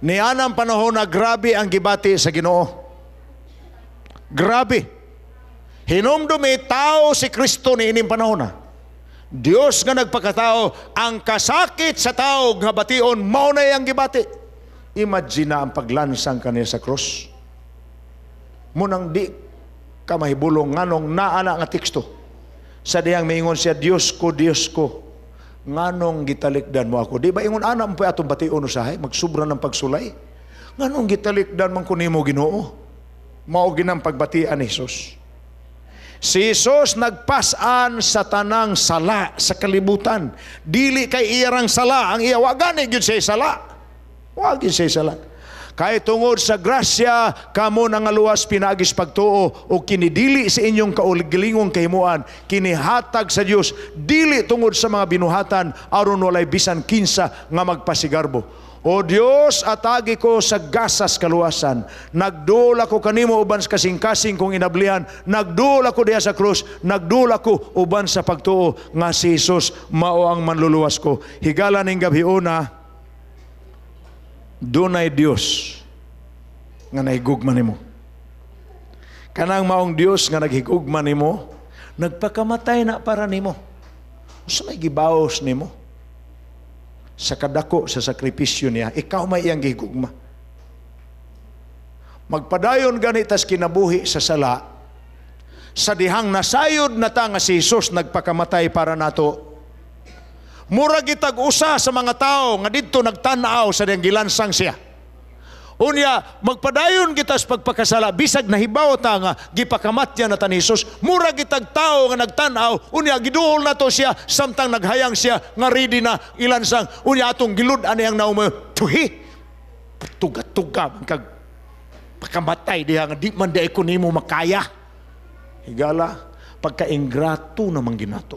Nianang panahon na grabe ang gibati sa Ginoo. Grabe. Hinumdumi, tao si Kristo ni ining panahon na. Dios nga nagpakatao, ang kasakit sa tao nga bation mao na iyang gibati. Imagine na ang paglansang kaniya sa cross. Munang di ka mahibulong nganong naa na nga teksto. Sa diyang maingon siya, "Diyos ko, Diyos ko, nganong gitalikdan mo ako?" Di ba ingon ana mo pa atong bation usahay, magsubra ng pagsulay? "Nganong gitalikdan man ko nimo, Ginoo?" Mao ginang pagbatian ni Jesus. Si Jesus nagpasan sa tanang sala sa kalibutan. Dili kay iyarang sala ang iya, wa gani gyud siya sala. Wa gyud siya sala. Kay tungod sa grasya kamo nangaluwas pinaagis pagtuo, ug kini dili sa inyong kaugalingong kahimuan, kini hatag sa Dios, dili tungod sa mga binuhatan, aron walay bisan kinsa nga magpasigarbo. O Dios, atagi ko sa gasas kaluwasan. Nagduol ako kanimo uban sa kasing-kasing kong inablihan. Nagduol ako diha sa krus. Nagduol ako uban sa pagtuo nga si Jesus mao ang manluluwas ko. Higala ning gabhiona, dunay Dios nga nahigugma nimo. Kanang maong Dios nga naghigugma nimo, nagpakamatay na para nimo. Unsa may gibaos nimo sa kadako sa sakripisyo niya? Ikaw may iyang gihigugma. Magpadayon gani tas kinabuhi sa sala, sa dihang nasayod na ta nga si Jesus nagpakamatay para nato. Mura gitag usa sa mga tao nga didto nagtan-aw sa dihang gilansang siya. Unya, magpadayon kita sa pagpakasala, bisag nahibaw ta nga gipakamatya na ta ni Jesus, mura gitag tao nga nagtan-aw, unya giduol nato siya samtang naghayang siya nga ready na ilansang, unya atong gilud-an niyang nawong, "Tuhi, tuga-tuga man kag pakamatay diha nga di man diay ko nimo makaya." Higala, pagkaingrato naman ginato.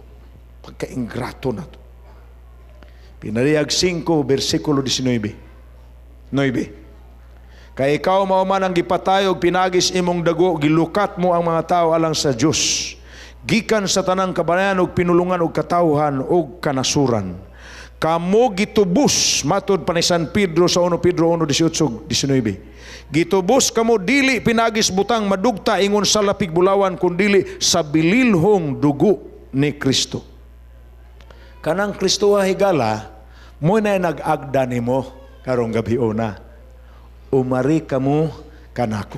Pagkaingrato nato. Pinariyag 5, versikulo 19. 9. Kay ikaw mao man ang gipatay og pinaagis imong dugo, gilukat mo ang mga tao alang sa Dios, gikan sa tanang kababayan ug pinulungan ug katawhan ug kanasuran. Kamo gitubos, matud pa ni San Pedro sa 1 Pedro 1:18 19. Gitubos kamo dili pinaagis butang madugta ingon sa lapig bulawan, kundili sa bililhong dugo ni Kristo. Kanang Kristo, higala, mo na nag-agda nimo karong gabhiona. Umari kamo kanako.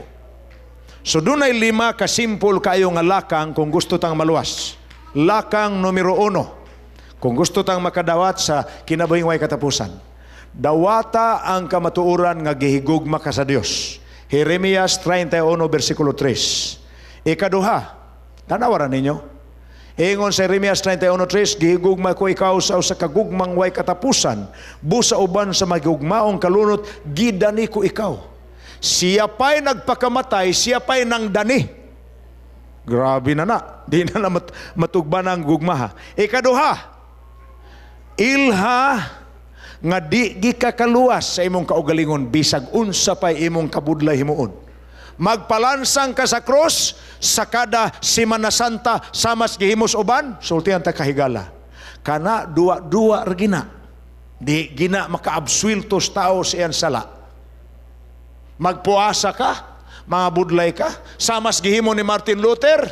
So dunay lima ka simple kayo nga lakang kung gusto tang maluwas. Lakang numero 1. Kung gusto tang makadawat sa kinabuhing way katapusan. Dawata ang kamatuoran nga gihigugma ka sa Dios. Jeremias 31 versikulo 3. Ikaduha, tanawaran ninyo. Ingon sa Jeremias 31:3, "Gihigugma ko ikaw sa usa ka gugmang way katapusan. Busa uban sa magugmaong kalunot, gidani ko ikaw." Siya pa'y nagpakamatay, siya pa'y nang dani. Grabe na na. Di na na matugban ang gugma. Ikaduha, ilha nga di gikakaluwas sa imong kaugalingon bisag unsa pa'y imong kabudlay himuon. Magpalansang ka sa krus sa kada Semana Santa samas gihimos uban, sultihan ta, kahigala. Kana duwa-duwa ra gina. Di gina makaabsuelto sa tao sa iyang sala. Magpuasa ka, mga budlay ka, samas gihimo ni Martin Luther.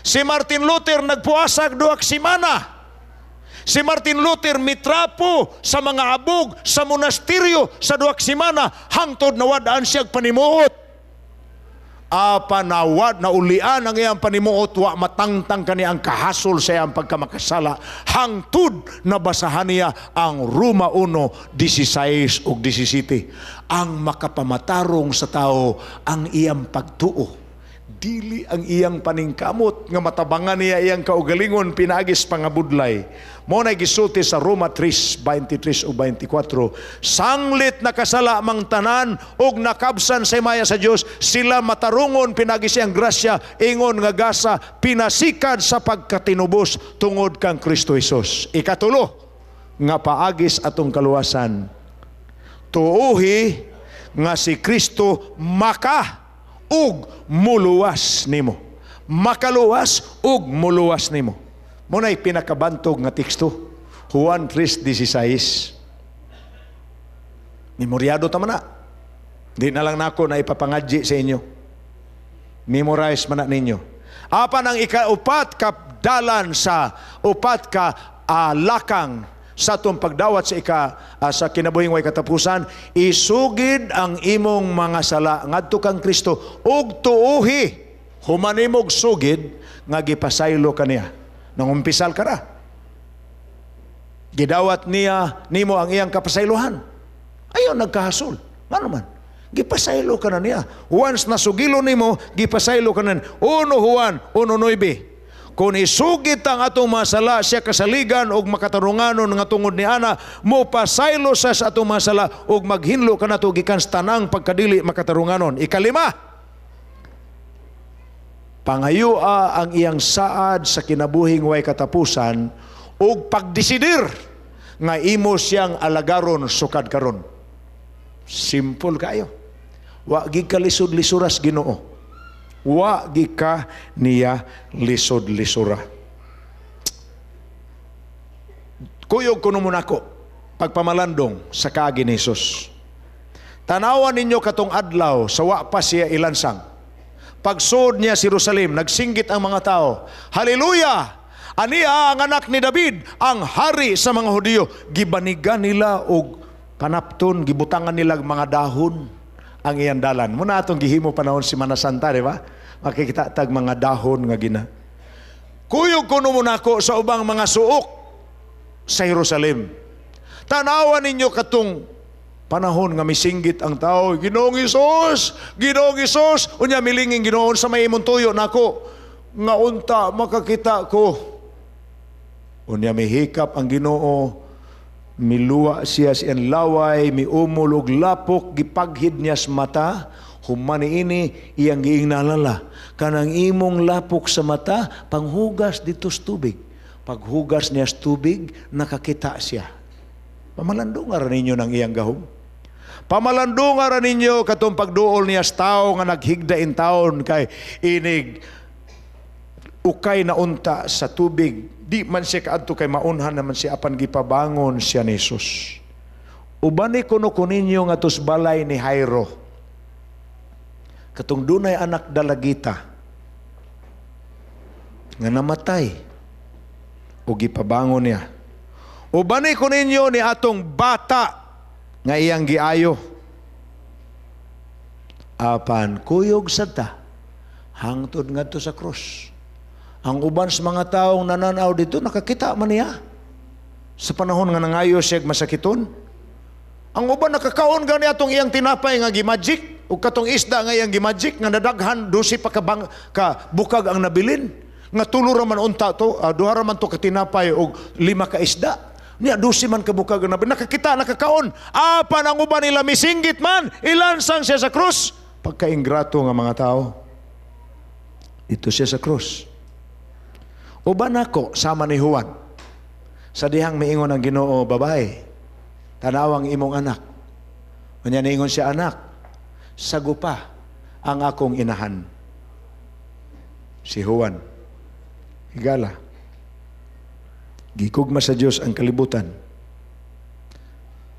Si Martin Luther nagpuasa 2 ka semana. Si Martin Luther mitrapo sa mga abog sa monasteryo sa 2 ka semana hangtod nawad-an siya panimuot. Apa nawad na ulian ang iyang panimuot, wa matangtang kani ang kahasol sa iyang pagkamakasala hangtod nabasahan niya ang Roma 1:16 ug 17: ang makapamatarong sa tao ang iyang pagtuo, dili ang iyang paningkamot nga matabangan niya iyang kaugalingon pinaagis pangabudlay. Mo na gisulti sa Roma 3:23 ug 24, sanglit nakasala mang tanan ug nakabsan sa himaya sa Dios, sila matarungon pinaagi siyang grasya ingon nga gasa pinasikad sa pagkatinubos tungod kang Kristo Hesus. Ikatulo nga paagis atong kaluwasan, tuuhi nga si Kristo maka ug muluwas nimo. Makaluwas ug muluwas nimo. Mo na'y pinakabantog nga teksto. Juan 3:16. Memoryado ta man na. Di na lang nako na ipapangadji sa inyo. Memorize man na ninyo. Apan ang ikaupat ka dalan sa upat ka lakang sa atong pagdawat sa kinabuhing way katapusan, isugid ang imong mga sala ngadto kang Kristo ug tuuhi human nimog sugid nga gipasaylo kaniya. Nangumpisal ka ra. Gidawat niya nimo ang iyang kapasaylohan. Ayaw nagkahasol. Ngano man? Gipasaylo ka na niya. Once na sugilo nimo, gipasaylo ka na niya. 1 Juan 1:9. Kung isugit ang atong mga sala, siya kasaligan og makatarunganon nga tungod ni ana mo pasaylo sa atong mga sala ug maghinlo kanato gikan sa tanang pagkadili makatarunganon. Ikalima, pangayua ang iyang saad sa kinabuhing way katapusan ug pagdesidir nga imo siyang alagaron sukad karon. Simple kayo. Wa gid ka lisod-lisuras Ginoo. Wa gid ka niya lisod-lisura. Kuyog kuno mo nako pagpamalandong sa kaagi ni Jesus. Tanawan ninyo katong adlaw sa wa pa siya ilansang. Pagsuod niya sa Jerusalem, nagsinggit ang mga tao, "Hallelujah! Aniya ang anak ni David, ang hari sa mga Hudiyo." Gibanigan nila og panapton, gibutangan nila og mga dahon ang iyang dalan. Muna atong gihimo panahon Semana Santa, di ba? Makikita tag mga dahon nga gina. Kuyog kuno mo nako sa ubang mga suok sa Jerusalem. Tanawan ninyo katong panahon nga misinggit ang tao, "Ginoong Hesus, Ginoong Hesus." Unya milinging Ginoo, "Sa may imong tuyo nako nga unta makakita ko." Unya mihikap ang Ginoo, miluwa siya sa iyang laway, miumol og lapok, gipaghid niya sa mata. Human niini iyang giingnalala, "Kanang imong lapok sa mata, panghugas dito sa tubig." Paghugas niya sa tubig, nakakita siya. Pamalandungan ninyo ng iyang gahom. Pamalandungan ninyo katong pagduol niya sa tao nga naghigda in taon kay inig ukay na unta sa tubig. Di man siya kaadto kay maunhan naman siya, apan gipabangon siya ni Jesus. Ubani kuno ko ninyo nga sa balay ni Jairo. Katong dunay anak dalagita nga namatay o gipabangon niya. Ubani ko ninyo ni atong bata nga iyang giayo. Apan kuyog sad ta hangtod ngadto sa krus. Ang uban sa mga taong nananaw dito, nakakita man niya sa panahon nga nangayo siya masakiton. Ang uban nakakaon gani atong iyang tinapay nga gimagic ug katong isda nga iyang gimagic nga nadaghan, 12 pa ka, bang, ka bukag ang nabilin nga tulo ra man unta to, duha ra man to ka tinapay og lima ka isda. Niya 12 man ka bukag ang nabilin. Nakakita, nakakaon. Apan ang uban nila misinggit man, ilansang siya sa krus. Pagkaingrato nga mga tao. Ito siya sa krus. Uban ako sama ni Juan. Sa dihang miingon ang Ginoo, "Babae, tanawang imong anak." Unya niingon siya, "Anak, sagupa ang akong inahan." Si Juan. Higala. Gikugma sa Dios ang kalibutan.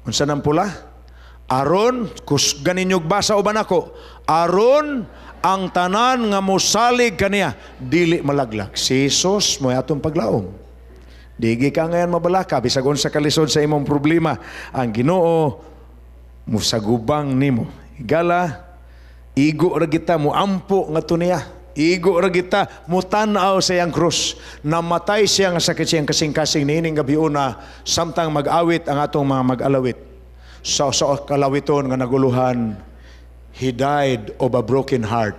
Unsa nang pula? Aron, kusgan ninyog basa uban ako, aron ang tanan nga mosalig kaniya dili malaglag. Si Jesus mo atong paglaom. Digi ka ngayon mabalaka bisag unsa kalisod sa imong problema, ang Ginoo musagubang nimo. Higala, igo ra kita mo ampo ngadto niya. Igo ra kita mutan-aw sa iyang krus. Namatay siya nga sakit siyang kasing-kasing niining gabiuna samtang mag-awit ang atong mga mag-alawit. Sa kalawiton nga naguluhan, "He died of a broken heart."